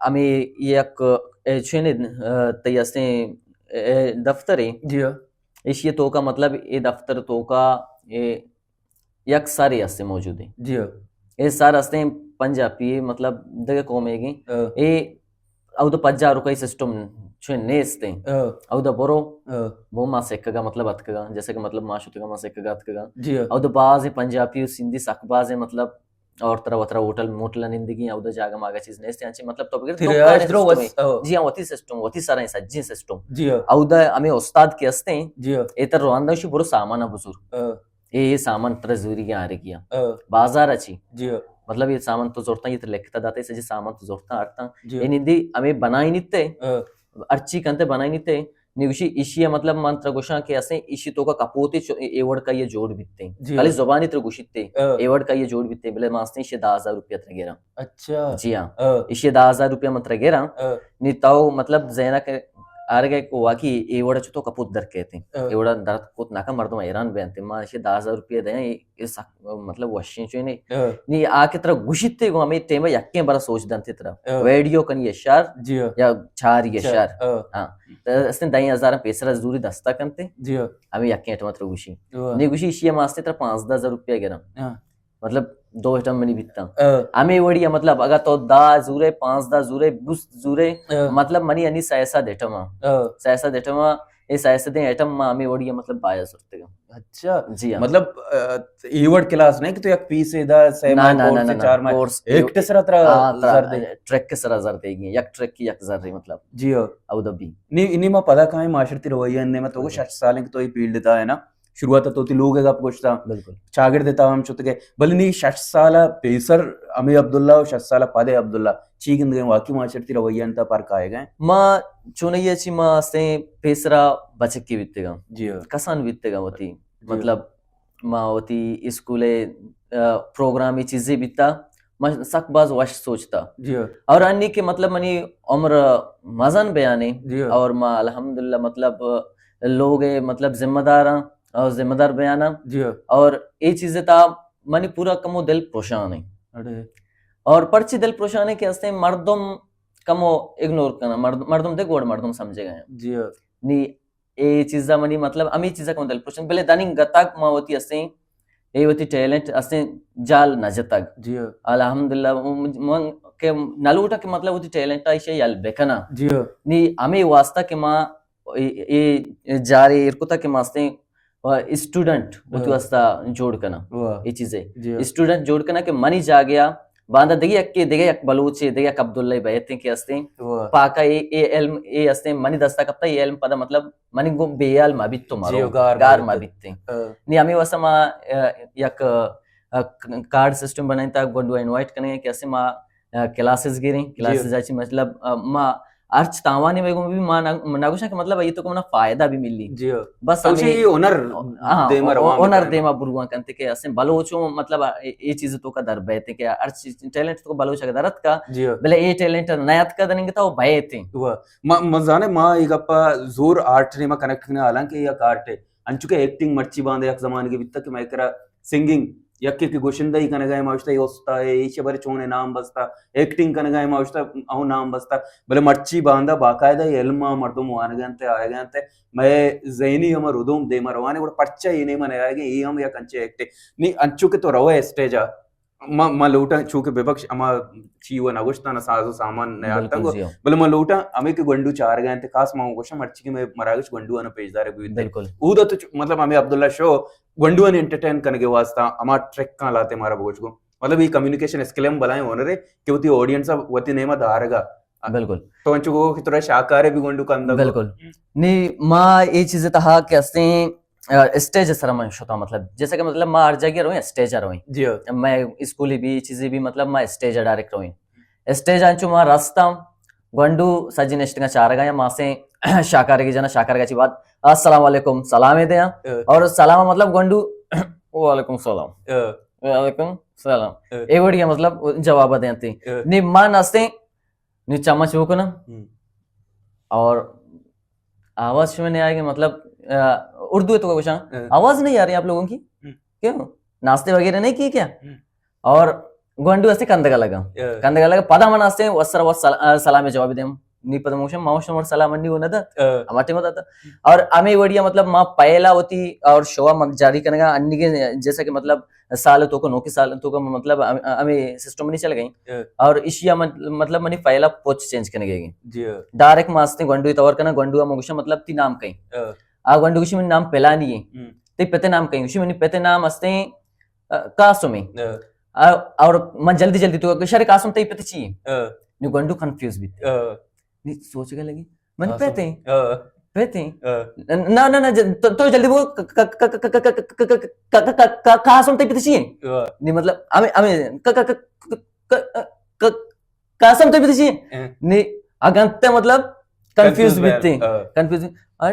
ہمیں یک، اے، چین، اے، تئی استیں، اے، دفتر ہے۔ جی ہاں۔ ایشی توکا مطلب اے دفتر توکا اے یک سرے ہستے موجود ہیں۔ جی ہاں۔ اے سر ہستے پنجابی، مطلب دگہ قومے گی۔ ہاں۔ اے اودا پجا روپے سسٹم چون نیست ہیں۔ ہاں۔ اودا برو، ہاں۔ بو ما سکگا مطلب اتکگا، جیسے کہ مطلب ما شتگا ما سکگا اتکگا۔ جی ہاں۔ اودا باز پنجابی و سندھی سک باز ہیں مطلب، اور ترا وترا ہوٹل موٹل نندگی، اودا جاگہ ماگا چیز نیست ہیں، انچے مطلب تو بگر جی، ہاں۔ جی ہاں، وتی سسٹم، وتی سرا سجیں سسٹم۔ جی ہاں۔ اودا ہمیں استاد کے ہستے ہیں۔ جی ہاں۔ اے تر رواندا شی برو سامان بزور۔ ہاں۔ اے، اے سامان ترا زوری گیا آرگی آ۔ ہاں۔ بازار اچی۔ جی ہاں۔ مطلب، اے سامان تو زورتاں، اے تو لکھتا داتے، سجے سامان تو زورتاں آرتاں۔ جی ہاں۔ یعنی دی ہمیں بنائی نیتے۔ ہاں۔ ارچی کنتے بنائی نیتے۔ نی گوشی ایشی ء مطلب من ترا گوشاں کہ اسیں ایشی توکا کپوتے چو-، اے وڑ کا یہ جوڑ بیتے۔ جی۔ خالی زبانی ترا گوشیتے۔ ہاں۔ اے وڑ کا یہ جوڑ بیتے، بلے ما اسیں ایشی دہ ہزار روپیہ ترا گیراں۔ اچھا۔ جی ہاں۔ ہاں۔ ایشی دہ ہزار روپیہ من ترا گیراں۔ ہاں۔ نی تاو مطلب زینا کہ آرگے کو واقعی اے وڑا چو تو کپوت در کہتے۔ ہاں۔ اے وڑا در کپوت ناکا مردم حیران بیانتے۔ ما ایشی دہ ہزار روپیہ دیاں، اے، اے سک-، مطلب وشیں چوئے نے۔ ہاں۔ نی آ کہ ترا گوشیتے گو ہمیں ٹیم یکیں برا سوچ دنتے ترا۔ ہاں۔ ویڈیو کنی اشار جی ہاں۔ یا چاری چار۔ اشار۔ ہاں۔ ہاں۔ تو استیں دہیں ہزار پیسرا زوری دستا کنتے۔ جی ہاں۔ ہمیں یکیں ایٹم ترا گوشی۔ ہاں۔ نی گوشی ایشی ما استیں ترا پانزدہ ہزار روپیہ گراں۔ ہاں۔ مطلب دو ایٹم منی بیتاں۔ ہاں۔ ہمیں وڑی مطلب اگر تو دہ زورے، پانزدہ زورے، بیست زورے، ہاں۔ مطلب منی انی سیاست ایٹم آ۔ ہاں۔ سیاست ایٹم آ، اے سیاست دیں ایٹم ما ہمیں وڑی مطلب بایا زرتگا۔ اچھا۔ جی ہاں۔ مطلب، آ، اے وڑ کلاس نہیں کہ تو یک پیس ادا سے نہ، ماہ نہ، کورس نہ، سے نہ، چار ماہ کورس ایک ٹے سرا ترا ہاں، ترا زر دے۔ ٹریک کے سرا زر دے گی، یک ٹریک کی یک زر دے مطلب۔ جی ہاں۔ او دبی۔ نی، نی ما پدا کائیں معاشرتی رویہ نے، ما تو جی۔ شش سال کہ تو یہ فیلڈ تا ہے نا، شروعات تو تی لوگ گپ گوشتا۔ بالکل۔ چاگرد تا ہم شتگے، بلے نی شش سال پیسر ہمیں عبداللہ و شش سال پدے عبداللہ چی گندگے، واقعی معاشرتی رویہ انتا پر کائے گئے؟ ما چونئی چی ما استیں پیسرا بچکی بیتگا۔ جی ہاں۔ کسان بیتگا وتی۔ جی۔ مطلب، ما وتی اسکول، آ، پروگرامی چیزے بیتا، ما سک باز وش سوچتا۔ جی ہاں۔ اور انی کہ مطلب منی عمر مزن بیانے، جی ہاں۔ اور ما الحمدللہ مطلب لوگ مطلب ذمہ دار ہاں اور ذمہ دار بیانا۔ جی ہاں۔ اور اے چیز تا منی پورا کمو دل پروشان ہے۔ اڑے۔ اور پرچی دل پروشان ہے کہ استیں مردم کمو اگنور کنا، مردم، مردم دے گوڑ مردم سمجھے گئے ہیں۔ جی ہاں۔ نی اے چیزا منی مطلب ہمیں چیزا کم دل پروشان، بلے دننگ تک ما وتی استیں، اے وتی ٹیلنٹ استیں جال نہ جتگ۔ جی ہاں۔ الحمدللہ، من کہ نہ لوٹا کہ مطلب وتی ٹیلنٹ آ ایشی یل بکنا۔ جی ہاں۔ نی ہمیں واسطہ کہ ما اے، اے جارے ایر کتا کہ ما استیں اسٹوڈنٹ وتی ہاں۔ واسطہ جوڑ کنا۔ واہ۔ اے چیزے۔ جی ہاں۔ اسٹوڈنٹ جوڑ کنا کہ منی جاگیا باندا دگہ یک، دگہ یک بلوچے، دگہ یک عبداللہ بیتیں کہ استیں۔ واہ۔ پاکا اے، اے علم، اے استیں منی دستا کپتا، اے علم پدا مطلب منی گوں بے حال ما بیت تو مارو، جی، گار گار ما ما بیت۔ بیتیں۔ ہاں۔ نی ہمیں واسطہ ما، آ، یک، آ، کارڈ سسٹم بنائیں تا گونڈو انوائٹ کنیں کہ اسے ما، آ، کلاسز گیریں، جی۔ کلاسز اچی مطلب، آ، ما ہرچ تاوانے میں گوں بھی ما نہ، نہ گوشاں کہ مطلب یہ تو کو منا فائدہ بھی ملی۔ جی۔ بس تو ہمیں یہ ہنر ہاں، دیما روان ہنر بکنیں۔ دیما بروان کنتے کہ اسے بلوچوں مطلب اے، اے چیز تو کا در بیتے کہ ہر چیز ٹیلنٹ تو بلوچ اگر درت کا، جی۔ بلے اے ٹیلنٹ نیت کا دننگ تا وہ بیتے۔ واہ۔ ما، ما زانے ما اے گپا زور آرٹ نے ما کنیکٹ کنے، حالانکہ یک آرٹ ہے۔ انچو کہ ایکٹنگ مرچی باندے یک زمانگے بیتا کہ مئے کرا سنگنگ، یکے کہ گوشندہی کنگا ہے، ما گوشتا اے استاد ہے، ایشی بارے چون نام بستا، ایکٹنگ کنگا ہے، ما گوشتا او نام بستا۔ بلے مرچی باندا باقاعدہ علم آ مردم وانگا انت، آئیگا انت، مئے ذہنی ہما ردوم دیما روانے، گڑا پرچا اے نیما نیائیگے، اے ہم یک انچے ایکٹ ہے۔ نی انچو کہ تو روئے اسٹیج آ، ما، ما لوٹاں، چونکہ ببخش، ہما چی و نگوشتاں، ساز و سامان نیارتگ، بالکل جی ہاں۔ بلے ما لوٹاں، ہمیں کہ گونڈو چارگا انت، خاص ما گوشاں، مرچی کہ میں مراگش گونڈو آنا پیش دارے بویت۔ بالکل۔ اودا تو چ-، مطلب ہمیں عبداللہ شو گونڈو آنے انٹرٹین کنگے واسطہ ہما ٹرک کان لاتے مارا بگوش گو۔ مطلب یہ کمیونیکیشن اسکل ہم بلائیں ہنر ہے کہ وتی آڈینس وتی نیما دارگا۔ بالکل۔ تو انچو گو کہ ترا شاکارے بھی گونڈو کندگ۔ بالکل۔ نی ما یہ چیز تہا کہ استیں آ، اسٹیج سر من شتاں، مطلب، جیسا کہ، مطلب، ما ہر جگہ رویں، اسٹیج رویں۔ جی ہاں۔ میں اسکولی بھی، چیزی بھی، مطلب، ما اسٹیج ڈائریکٹ رویں۔ اسٹیج انچو ما رستاں، گونڈو سجی نشتگاں چارگا یا ماسیں شاکارگی جنا، شاکارگا چی بعد، السلام علیکم، سلام دیاں۔ ہاں۔ اور سلام مطلب گونڈو، وعلیکم السلام۔ ہاں۔ وعلیکم السلام۔ ہاں۔ اے وڑی مطلب جواب دیاں تی۔ ہاں۔ نی ما نستیں، نی چما چو کنا۔ ہم۔ اور آواز شمے نہیں آئے گی، مطلب، آ، اردو ہے تو کچھ، ہاں؟ ہاں۔ آواز نہیں آ رہی آپ لوگوں کی؟ ہم۔ کیوں؟ ناشتے وغیرہ نہیں کیے کیا؟ ہم۔ اور گونڈو ایسے کندگا لگا۔ ہاں۔ کندگا لگا، پدا من آستے وسر وس سل-، آ، سلام جواب دیم۔ نی پدا موشم، ما موشم اور سلام انی ہونا تھا۔ ہاں۔ ہمارے ٹائم ہوتا تھا۔ اور ہمیں وڑیا، مطلب، ما پہلا ہوتی اور شوا من جاری کرنے گا، انی کے جیسا کہ، مطلب، سال تو کو، نوکی سال تو کو، مطلب، ہم-، ہمیں سسٹم نہیں چل گئی۔ ہاں۔ اور ایشی ہم، مطلب، منی فائل اپ پوچ چینج کرنے گئی۔ جی ہاں۔ ڈائریکٹ ما استیں گونڈو تور کنا، گونڈو ہم گوشا، مطلب، تی نام کہیں۔ ہاں۔ آ گونڈو گوشی، منی نام پلانی ہے۔ ہم۔ تی پتے نام کہیں؟ گوشی، منی پتے نام استیں، آ، قاسم ہے۔ ہاں۔ آ، اور من جلدی جلدی تو، شر قاسم تی پتے چی ہے؟ ہاں۔ نی گونڈو کنفیوز بیت۔ ہاں۔ نی سوچ کے لگی، منی قاسم۔ پتے ہیں۔ ہاں۔ پتیں۔ ہاں۔ نہ، نہ، نہ، ج-، تو، تو جلدی بگو، ک-، ک-، قاسم تئی پت چی ایں؟ ہاں۔ نی مطلب، ہمیں، ہمیں، ک-، ک-، ک-، ک-، قاسم تئی پت چی ایں؟ ہاں۔ نی اگاں تے مطلب کنفیوز بیتیں۔ ہاں۔ کنفیوز۔ اور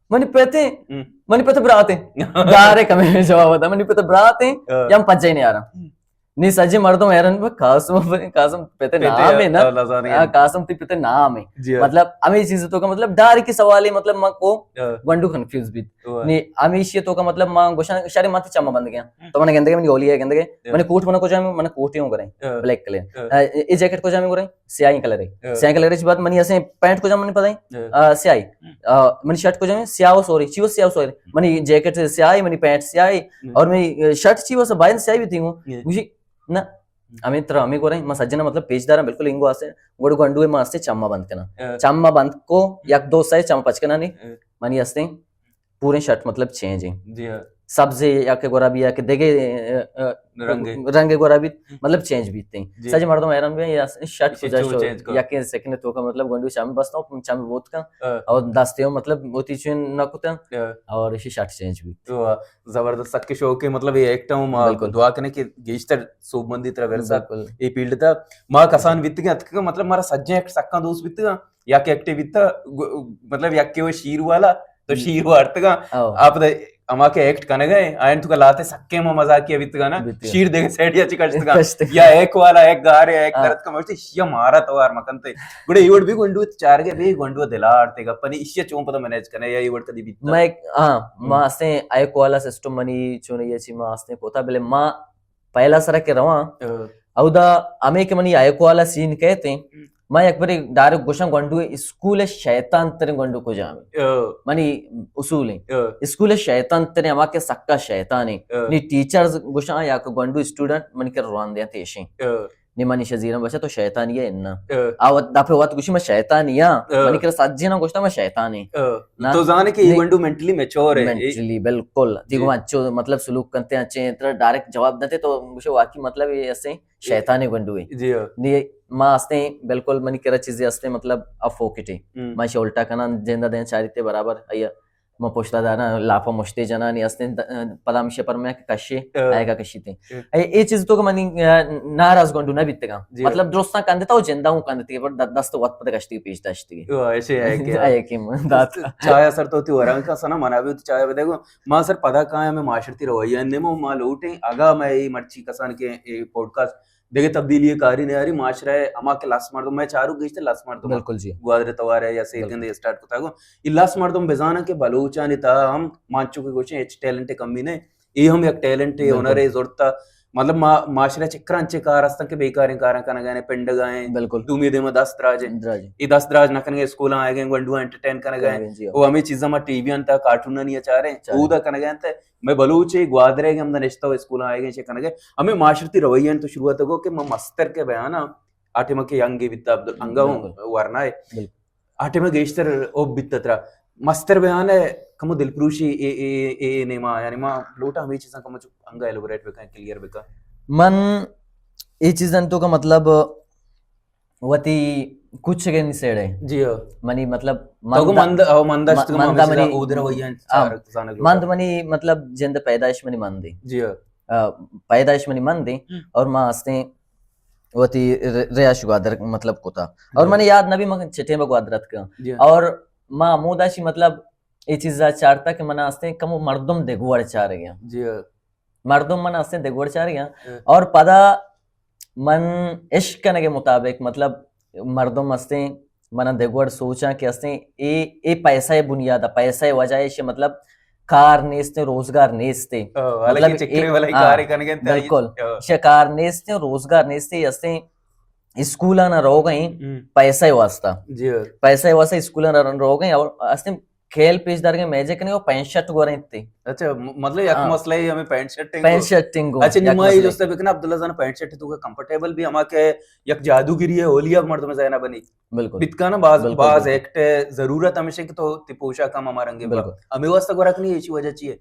منی پت ایں، ہم۔ منی پت برات ایں۔ ڈائریکٹ ہمیں جواب دا، منی پت برات ایں، ہاں۔ یا ہم پجے نہیں آ رہا۔ ہم۔ نی سجے مردم حیران بہ، قاسم، قاسم پت نام ایں نا؟ ہاں، قاسم تئی پت نام ایں۔ جی ہاں۔ مطلب، ہمیں چیز تو کا مطلب ڈائریکٹ سوال ایں، مطلب ما کو ہاں۔ گونڈو کنفیوز بیت۔ ہاں۔ نی ہمیشی تو کا مطلب ما گوشاں شرے مت چما بند گیا۔ ہم۔ تو من گندگے، منی اولی ہے گندگے۔ ہاں۔ من کوٹ من کو جام، من کوٹ ہی ہوں کریں۔ ہاں۔ Black colour. ہاں۔ اے، اے جیکٹ کو جام کریں، سیاہی کلر ہے۔ ہاں۔ سیاہی کلر ہے، بعد منی اسے پینٹ کو جام منی پتہ ہے۔ ہاں۔ آ، سیاہی۔ ہم۔ آ، منی شرٹ کو جام سیاہ و سوری، چی و سیاہ و سوری۔ ہم۔ منی جیکٹ سیاہی، منی پینٹ سیاہی، ہم۔ اور منی شرٹ چی و سیاہی بیتیں۔ ہم۔ مجھے نہ، ہمیں ترا ہمیں گوریں، ما سجنا مطلب پیش داراں بالکل انگو آسے، گوڑ گونڈو ما آسے چما بند کنا۔ ہاں۔ چما بند کو، یک دو سائز چما پچ کنا نی، ہاں۔ منی ہستیں پورے شرٹ مطلب چینج ایں۔ جی ہاں۔ سبز یا کہ گورا بھی یا کہ دگے، آ، آ، رنگ۔ رنگ گورا بھی ہم۔ مطلب چینج بیتیں۔ جی۔ سجے مردم حیران بہ یا شرٹ کجا شو، چینج کو۔ یا کہ سکنے تو کا مطلب گونڈو چم بس تو چم بوت کا، ہاں۔ اور دستے ہو مطلب بوتی چین نہ کتا، ہاں۔ اور اسی شرٹ چینج بیت۔ تو زبردست، سک شوق ہے، مطلب یہ ایکٹ ہوں، ما بالکل۔ دعا کنے کہ گیشتر سوبمندی ترا ورسا بالکل۔ یہ فیلڈ تا۔ ما کسان بیتگاں، اتکگاں، مطلب مارا سجیں ایکٹ سکاں دوست بیتگاں، یا کہ ایکٹے بیتا، گو-، مطلب یک کہ وہ شیر والا، تو ہم۔ شیر وارتگاں، او۔ آپ دے ہما کہ ایکٹ کنگا ہے، آئین تو کا لاتے سکے ما مزاقیہ بیتگاں نا، بیتگاں۔ شیر دے سیڈیا چی کشتگاں۔ کشتگاں۔ یا ایک والا، ایک گار ہے، ایک ہاں۔ درد کا مرتے، شیا مارا توار مکنتے۔ گڑے یہ وڑ بھی گونڈو چار گئے، بھی گونڈو دلار تے گپنی، اشیا چون پتہ مینیج کنے، یا یہ وڑ کدی بیتا۔ میں، ہاں، ہم۔ ما ہستیں ایک والا سسٹم منی چون یہ چی ما ہستیں کوتا، بلے ما پہلا سرا کہ رواں، ہاں۔ اودا ہمیں کہ منی ایک والا سین کہتے ہیں، ہم۔ ما یک بری ڈائریکٹ گوشاں گونڈو اسکول شیطان ترین گونڈو کو جامے۔ ہاں۔ منی اصول ہیں۔ ہاں۔ اسکول شیطان ترین ہما کہ سکا شیطان ہیں۔ ہاں۔ نی ٹیچرز گوشاں یا کہ گونڈو اسٹوڈنٹ من کے روان دیا تیشیں۔ ہاں۔ نی منی شزیرم بچا تو شیطانی ہے نا۔ ہاں۔ آ وت دفعہ وت گوشی میں شیطانی ہاں۔ ہاں۔ منی کرا سجینا گوشتا میں شیطانی۔ ہاں۔ نا؟ تو زانے کہ یہ نی-، گونڈو مینٹلی میچور ہے۔ مینٹلی بالکل۔ تی جی۔ گو انچو مطلب سلوک کنتے ہیں، اچھے طرح ڈائریکٹ جواب دیتے تو مجھے واقعی مطلب یہ ایسے شیطانی گونڈو ہے۔ جی ہاں۔ نی ما ہستیں بالکل منی کرا چیزیں ہستیں مطلب افوکٹے۔ ہم۔ ما شے الٹا کناں جندا دیں چاریتے برابر، ایا ما پشتا داراں لاپا مشتے جنانی ہستیں، د-، پدا ہمشے پر میں کشے، ہاں۔ آئے کا کشیتے۔ ہم۔ اے، اے چیز تو کہ منی، آ، ناراض گونڈو نہ بیتگاں۔ جی۔ مطلب درستاں کندتا و جندا ہوں کندتے، پر د-، دست وت پدا کشتی پیش داشتی۔ او، ایسے ہے کہ آئے کہ من دات۔ چایا سر تو تی وران کا سنا منا بھی تو چایا بدے گو۔ ما سر پدا کایا میں معاشرتی رویہ نیمو ما لوٹیں، اگا میں اے مرچی کسان کے اے پوڈکاسٹ دگہ تبدیلی کاری نیاری، معاشرہ ء ہما کہ لس مردم، مئے چاروک گیشتر لس مردم، بالکل جی۔ گوادر توار ء یا سیل بالکل۔ گندے اسٹارٹ کتگ، اے لس مردم بزاناں کہ بلوچانی تہا ہم مانچو کہ گوشیں ہچ ٹیلنٹ کمی نہ، اے ہم یک ٹیلنٹ بالکل۔ ہنر زرتا، مطلب ما، معاشرہ چکر انچے کار ہستن کہ بیکاریں کاراں کنگا ہیں، پنڈگا ہیں، بالکل۔ دومی دیما دست دراج ہیں۔ دراج ہیں۔ اے دست دراج نہ کنگے، اسکولاں آئے گئے، گونڈو انٹرٹین کنگا ہیں۔ کنگا ہیں، جی۔ او ہمیں چیزاں ما ٹی وی انتا، کارٹون نہیں چارے، چارے۔ اودا کنگا ہیں تے مئے بلوچ اے گوادر ء کہ ہمدا نشتہ و اسکولاں آئیگ ء چہ کنگ ء ہمے معاشرتی رویہ انت تو شروعات ء گو کہ من مستر کہ بیان آں، آ ٹائم ء کہ ینگ ء بیتا، عبدال انگا ہوں بالکل۔ ورنا ء۔ بالکل۔ آ ٹائم ء گیشتر اوب بیتا ترا۔ مستر بیان ء کمو دلپروشی اے، اے، اے، اے نیما، یعنی ما لوٹاں ہمے چیزاں کمو چو انگا ایلوبریٹ بکن، کلیئر بکن۔ من اے چیزاں تو کا مطلب وتی کچھ کے نی سیڑے۔ جی ہاں۔ منی مطلب تو کو مند، مند، او مند اشت م-، مند منی، اودر ویان ہاں، چار زانگ لوٹا۔ مند منی مطلب جند پیدائش منی مندی۔ جی ہاں۔ آ، پیدائش منی مندی ہم۔ اور ما ہستیں وتی ر-، رہائش گوادر مطلب کتا۔ اور جی۔ منی یاد نبی من چٹے میں گوادر اتکا۔ جی ہاں۔ اور ما ہمودا شی مطلب اے چیزا چارتا کہ منا ہستیں کمو مردم دگوڑ چارگا۔ جی ہاں۔ مردم منا ہستیں دگوڑ چارگا۔ ہاں۔ اور پدا من عشق کنگ مطابق مطلب مردم ہستیں منا دگوڑ سوچاں کہ ہستیں اے، اے پیسہ بنیاد، پیسہ وجہ ہے، مطلب کار نیست، روزگار نیست۔ او، مطلب حالانکہ چکرے اے، والا ہاں، کار کنگے تے بالکل۔ او۔ شے کار نیست، روزگار نیست، ہستیں اسکولاں روگ ء ہم۔ پیسہ واسطہ۔ جی ہاں۔ پیسہ واسطہ اسکولاں روگ ء اور ہستیں کھیل پیش دارگ ء میجک نے وہ پینٹ شرٹ گوریں تے۔ اچھا، م-، مطلب یک ہاں۔ مسئلہ ہے ہمیں پینٹ شرٹ ٹنگ پینٹ کو۔ شرٹ ٹنگ کو، مطلب۔ اچھا، یک نما یہ مسئلہ۔ جوست بکنا عبداللہ جان پینٹ شرٹ تو کا کمفرٹیبل بھی ہما کہ یک جادوگری ہے، ہولی اب مردم زینا بنی۔ بالکل۔ بتکانا باز، بالکل، باز بالکل۔ ایکٹ ہے، ضرورت ہمیشہ کہ تو تی پوشاک ہم ہمارا رنگے با۔ بالکل۔ ہمیں واسطہ گورا کنی اسی وجہ چی ہے؟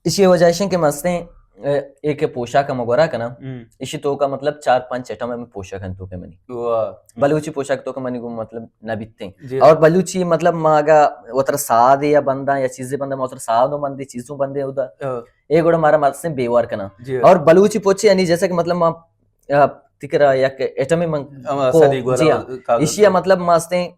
اسی وجہ ہے کہ مستیں اے، اے کہ پوشاک ہم گورا کناں، ہم۔ ایشی توکا مطلب چار پنچ ایٹم ہمیں پوشاک ہن توکا منی۔ واہ۔ بلوچی پوشاک توکا منی گوں مطلب نہ بیتیں۔ جی۔ اور بلوچی مطلب ما اگا وترا سادے یا بنداں یا چیزے بنداں، ما وترا سادو بندے، چیزوں بندے اودا۔ ہاں۔ اے گڑا مارا مستیں بیوار کناں۔ جی۔ اور بلوچی پوچے یعنی جیسا کہ مطلب ما، آ، تکرا یک ایٹمے من ہاں، کو، صدی گورا جی ہاں۔ کاغذ ایشی کو۔ مطلب مستیں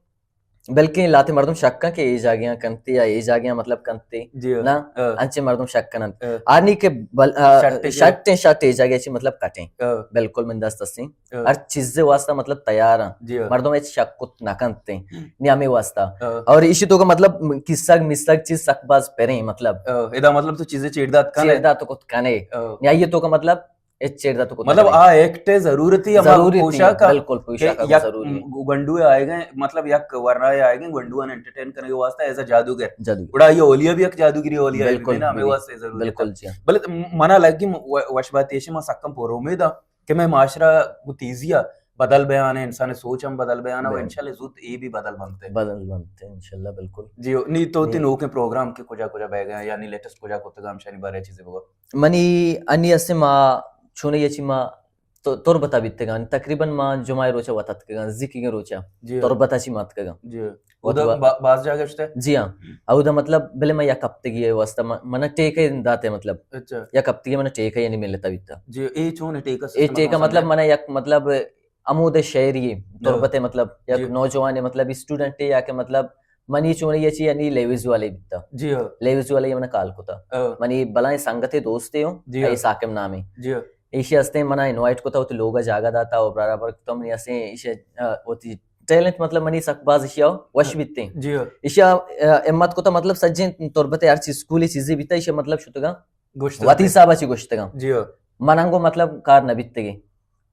بلکیں لہتے مردم شک کن کہ اے جاگہاں کنتے یا اے جاگہاں مطلب کنتے۔ جی۔ نا، ہاں۔ انچیں مردم شک کننت۔ ہاں۔ آرنی کہ بل-، آ، شٹ اے۔ شٹ ایں، شٹ اے جاگہ چی مطلب کٹیں۔ ہاں۔ بالکل من دست استیں۔ ہاں۔ ہر چیز واسطہ مطلب تیار ہیں۔ جی۔ مردم ہچ شک کت نہ کنتے۔ ہم۔ نی ہمیں واسطہ۔ ہاں۔ اور ایشی توکا مطلب کسگ مسگ چیز سک باز پریں مطلب۔ ہاں۔ ادا مطلب تو چیزیں چیڑ دات کنے۔ چیڑ دات کت کنے۔ ہاں۔ نی آئیے توکا مطلب اچ چیڑ دات کت مطلب کنے۔ آ ایکٹ ضرورتی ہما ضروری تھی، پوشاک۔ بالکل، پوشاک کہ یک ضروری ہے۔ گنڈو آئے گئے، مطلب یک ورنا آئے گئے، گنڈو انٹرٹین کرنے کے واسطے ایز اے جادوگر۔ جادوگر۔ گڑا یہ اولیاء بھی یک جادوگری اولیاء ہے، بالکل، نا، ہمیں بالکل۔ واسطے ضرورت ہے۔ بالکل، جی۔ بلے منا لگی و-، وش بات ایشی ما سکم پر امید ہاں کہ میں معاشرہ کو تیزی ہے بدل بیان ہے، انسان سوچ ہم بدل بیان ہے، و بالکل۔ انشاءاللہ زود اے بھی بدل بنتے۔ بدل بنتے، انشاءاللہ، بالکل۔ جی، نی تو تی نی۔ نوکیں پروگرام کے کجا کجا بہ گئے، یعنی لیٹسٹ کجا کتگا ہم شانی بارے چیزیں بگو۔ منی انی اسے ما چونے یہ چی ما تو تربتا بیتگاں۔ تقریباً ما جمعہ روچا وت اتکگاں، زیکگیں روچا جی۔ تربتا چی ما اتکگاں۔ جی۔ وت اودا وا-، با-، باز جاگہ شتے؟ جی ہاں۔ اودا مطلب بلے ما یک ہفتگی ہے واسطہ ما-، منا ٹیکہ داتے مطلب۔ اچھا۔ یک ہفتگی منا ٹیکہ یعنی ملتا بیتا۔ جی، اے چون ہے ٹیکہ اے سسٹم ٹیکہ کون سا مطلب ہے؟ منا یک مطلب ہمود شہری ہاں۔ تربت مطلب یک جی۔ نوجوان مطلب اسٹوڈنٹ یا کہ مطلب منی چون یہ چی یعنی لیویز والے بیتا۔ جی ہاں۔ لیویز والے منا کال کتا۔ ہاں۔ منی بلائیں سنگتے دوستے ہوں، جی ہاں۔ اے ساکم نامے۔ جی ہاں۔ ایشی ہستیں منا انوائٹ کتا، وتی لوگا جاگہ داتا، و برابر کتا، منی ہستیں ایشی، آ، وتی ٹیلنٹ مطلب منی سک باز ایشی آو وش بیتیں۔ جی ہاں۔ ایشی آ، آ، ہمت کتا مطلب سجیں تربت ہر چیز اسکولی چیزیں بیتا، ایشی مطلب شتگاں گوشت وتی حسابا چی گوشتگاں۔ جی ہاں۔ من انگو مطلب کار نہ بیتگی۔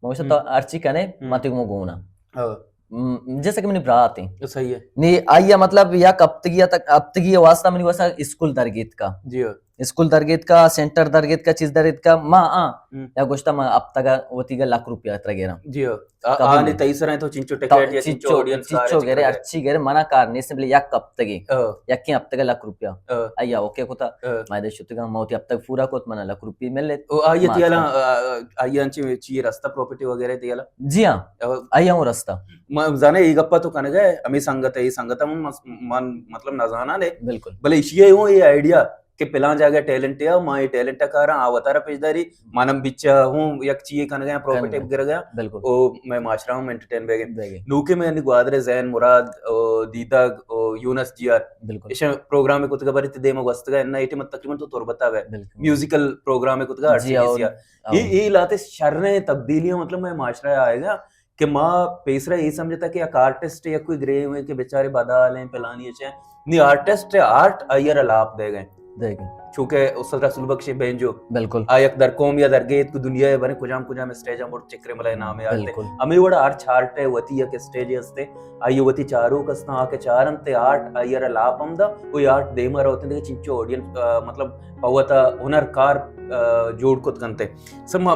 من گوشت تو ہرچی کنے، ہم۔ من تئی گوما گونا۔ ہاں۔ م-، جیسا کہ منی برات ہیں۔ صحیح ہے۔ نی آئیا مطلب یک ہفتگی تک، ہفتگی واسطہ منی واسطہ اسکول درگیت کا۔ جی ہاں۔ اسکول درگیت کا، سینٹر درگیت کا، چیز درگیت کا، ما آ، ہم۔ یا گوشتا ما ہفتگا وتی گا لکھ روپیہ ترا گیرا۔ جی ہاں۔ آ-، کبھی آنے نہیں۔ تئی سرا تو چنچو ٹکٹ یا چنچو، چنچو آڈینس چنچو گیرے، ہرچی گیرے، منا کار نہیں، سمبلی یک ہفتگی۔ ہاں۔ یکیں ہفتگا لکھ روپیہ۔ ہاں۔ آئیا اوکے کتا۔ ہاں۔ ما دے شتگاں، ما وتی ہفتگ پورا کت، منا لکھ روپی ملت۔ او آئی ما تیالا، آ، آئی انچے چی رستہ پراپرٹی وغیرہ تیالا؟ جی ہاں۔ او آئی ہوں رستہ۔ ما زانے ای گپا تو کنگے، ہمیں سنگت ہے، ای سنگت ہم مس-، من مطلب نہ زانا نے۔ بالکل۔ بلے ایشی ہے ہوں یہ آئیڈیا کہ پلان جاگہ ٹیلنٹ ہے، ما یہ ٹیلنٹ کاراں، آ وتارا پیش داری، مانم بچا ہوں یک چیئے کنگے، پراپرٹی کنگے۔ گرگے۔ بالکل۔ او میں معاشرہ ہم انٹرٹین بیگے۔ بیگے۔ نوکے میں انی گوادر زین مراد، او دیدگ، او یونس جی آر۔ بالکل۔ ایشاں پروگرام کتگا بری تے دیما گوستگا، اناں اے ٹائم تقریباً تو تربتا بے۔ بالکل۔ میوزیکل پروگرام کتگا، جی، آر سی بی سی اور، آ۔ اور۔ اے، اے لہتے شریں تبدیلیاں، مطلب، میں معاشرہ آئے گا کہ ما پیسرا اے سمجھتا کہ یک آرٹسٹ یا کوئی گرے ہوئے کہ بیچارے بدال ہیں، پلانی اچھے ہیں۔ نی آرٹسٹ ہے، آرٹ آئیرا لاپ دے گئے۔ دے گئے۔ چونکہ استاد رسول بخش بینجو۔ بالکل۔ آ یک در قوم یا در گیت کو دنیا ہے، بنے کجام کجام اسٹیج ہم اور چکرے ملائے نام یاد ہے۔ بالکل۔ ہمیں وڑا آرٹ، آرٹ ہے، وتی یک اسٹیج ہستے۔ آئی وتی چاروک استاں، آ کہ چارنت آرٹ، آئی را لاپ ہم دا، کوئی آرٹ دیما روت انت کہ چنچو آڈینس، آ، مطلب، پہ وتا ہنر کار، آ، جوڑ کت کنت۔ سما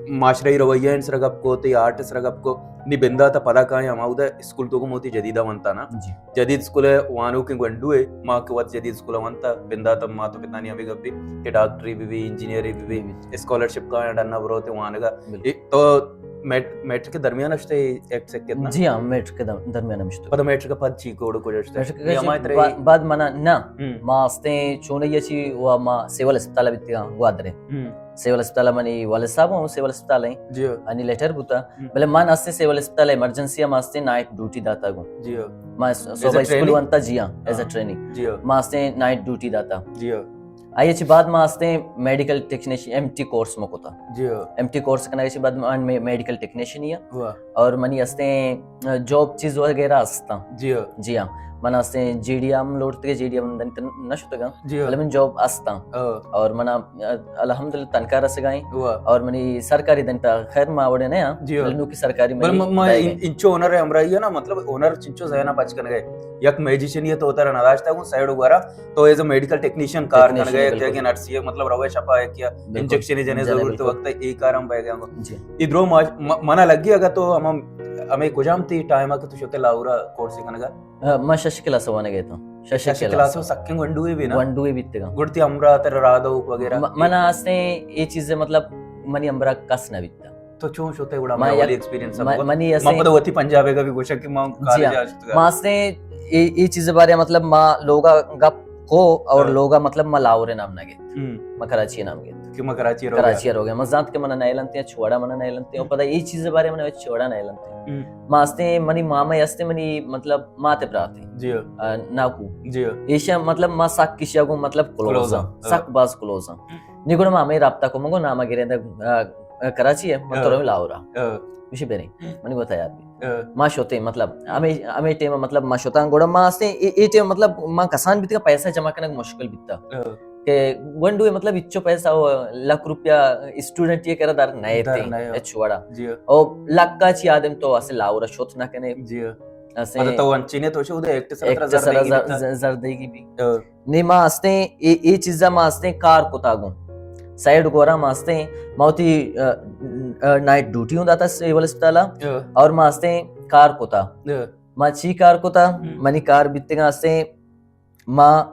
معاشرہ رویہ ان سر گپ کو، تے آرٹ سر گپ کو، نی بندات پدا کائیں ہما اودا اسکول تو کو موتی جدیدا ونتا نا۔ جی۔ جدید اسکول ہے، وانوکیں گونڈو ہے، ما کہ وت جدید اسکول ونتا، بندات ما تو پتانی ہمیں گپ بھی کہ ڈاکٹری بھی بھی، انجینئری بھی بھی، بی بی۔ اسکالرشپ کائیں ڈنا بروتے وانگا۔ بالکل۔ اے تو میٹ-، میٹرک درمیان اشتے ایکٹ سیکٹ کتنا؟ جی ہاں، میٹرک در-، درمیان ہم اشتو۔ پدا میٹرک پد چی کوڑ کو جشتے؟ میٹرک نی ہمائی ترے بعد، بعد منا نہ، ہم۔ ما استیں چونے یہ چی و ما سیول اسپتال بیتگا گوادرے۔ ہم۔ سیول اسپتال منی والد صاحب ہوں سیول اسپتال ہیں۔ جی۔ انی لیٹر بوتا۔ ہم۔ بلے من استیں سیول اسپتال ایمرجنسی ہم استیں نائٹ ڈیوٹی داتا گوں۔ جی۔ ما س-، ایز اے صبح اسکول ٹریننگ؟ ونتا جی ہاں، ایز اے ہاں۔ ٹریننگ۔ جی۔ ما استیں نائٹ ڈیوٹی داتا۔ جی۔ آئی چی بعد ما استیں medical technician M T course ما کتا۔ جی۔ ایم ٹی کورس کنگ چی بعد من مے-، میڈیکل ٹیکنیشین ہی ہاں۔ واہ۔ اور منی استیں، آ، جاب چیز وغیرہ استا۔ جی۔ جی ہاں۔ من استیں جی ڈی ایم لوٹتے، جی ڈی ایم دن تن نہ شتگا۔ جی۔ بلے من جاب استا۔ ہاں۔ اور منا، آ، الحمدللہ تنخواہ رسگائیں۔ واہ۔ اور منی سرکاری دن تا خیر ما وڑے نہ ہاں۔ جی۔ بلے نو کی سرکاری بلے منی م-، ما دائیں۔ ان-، انچو ہنر ہے ہمراہی ہے نا، مطلب ہنر چنچو ذہن پچ کنگے۔ یک میجیشن یہ تو اترا نداشتا گوں سائیڈ گورا۔ تو ایز اے میڈیکل ٹیکنیشین کار ٹیکنیشین، کنگے، بالکل۔ کہ نرسی ہے، مطلب روے شپا ہے کیا، بالکل۔ انجیکشن جنے جنے، ضرورت بالکل۔ وقت ہے، اے کارم بہ گیا۔ جی۔ ادرو ماج-، م-، منا لگی اگر تو ہم، ہمیں کجام تی ٹائم ہے کہ تو شتے لاہورا کورس کنگا؟ ہاں، ما شش کلاس وانے گئے تو۔ شش شش کلاس کلاس۔ سکیں گونڈوے بی نا؟ گونڈوے بیتگاں۔ گڑتی ہمراہ تر رادوک وغیرہ؟ م-، منا استیں اے چیز مطلب منی ہمراہ کس نہ بیتا۔ تو چون شتے گڑا؟ ما ہمیں یک اولی ایکسپیرینس م-، ہم کو۔ منی ما استیں پدا وتی پنجابے کا بھی گوشا کہ ما جی کالج ہاں۔ آ شتگا۔ ما استیں اے، اے چیز بارے مطلب ما لوگا گپ کو اور ہاں۔ لوگا مطلب ما لاہور نام نہ گیت۔ ہم۔ ما کراچی نام گیت۔ کہ ما کراچی رو کراچی گیا۔ رو گیا۔ ما زانت کہ منا نہ لنتے، چوڑا منا نہ لنتے۔ ہم۔ پدا اے چیز بارے منا چوڑا نہ لنتے۔ ہم۔ ما استیں منی ماما استیں منی مطلب مات برات ہیں۔ جی ہاں۔ آ، ناکو۔ جی ہاں۔ ایشا مطلب ما سک کشیا گو مطلب کلوز کلوز ہاں۔ ہاں۔ سک باز کلوز ہاں۔ ہم۔ نی گڑا ما ہمیں رابطہ کو، من گو نام گرے دا، آ، آ، کراچی ہے، من ہاں۔ تو رو لاہور ہاں۔ ہاں۔ مشی بریں۔ ہم۔ منی وہ تیار بھی۔ ہاں۔ ما شوتے مطلب، ہمیں، ہمیں ٹائم مطلب ما شوتاں گڑا ما استیں، اے، اے ٹائم مطلب ما کسان بیتگا پیسہ جمع کرنا مشکل بیتا۔ ہاں۔ کہ گونڈوے مطلب اچو پیسہ او لکھ روپیہ اسٹوڈنٹ یہ کرا در نئے در تھے، نئے ہو۔ اچ وڑا۔ جی ہاں۔ او لکھ کا چی آدم تو اسے لاہور شوت نہ کنے۔ جی ہاں۔ اسے پتہ تو انچینے تو شو دے ایکٹ سر ایکٹ سر زر زر، دیگی بیتا۔ زر، زر دیگی بھی۔ ہاں۔ نی ما استیں، اے، اے چیزا ما استیں کار کتا گوں۔ سائیڈ گورا ما استیں، ما وتی، آ، آ، نائٹ ڈیوٹی ہوں داتا سول اسپتالا۔ ہاں۔ اور ما استیں کار کتا۔ ہاں۔ ما چی کار کتا؟ ہم۔ منی کار بیتگا استیں، ما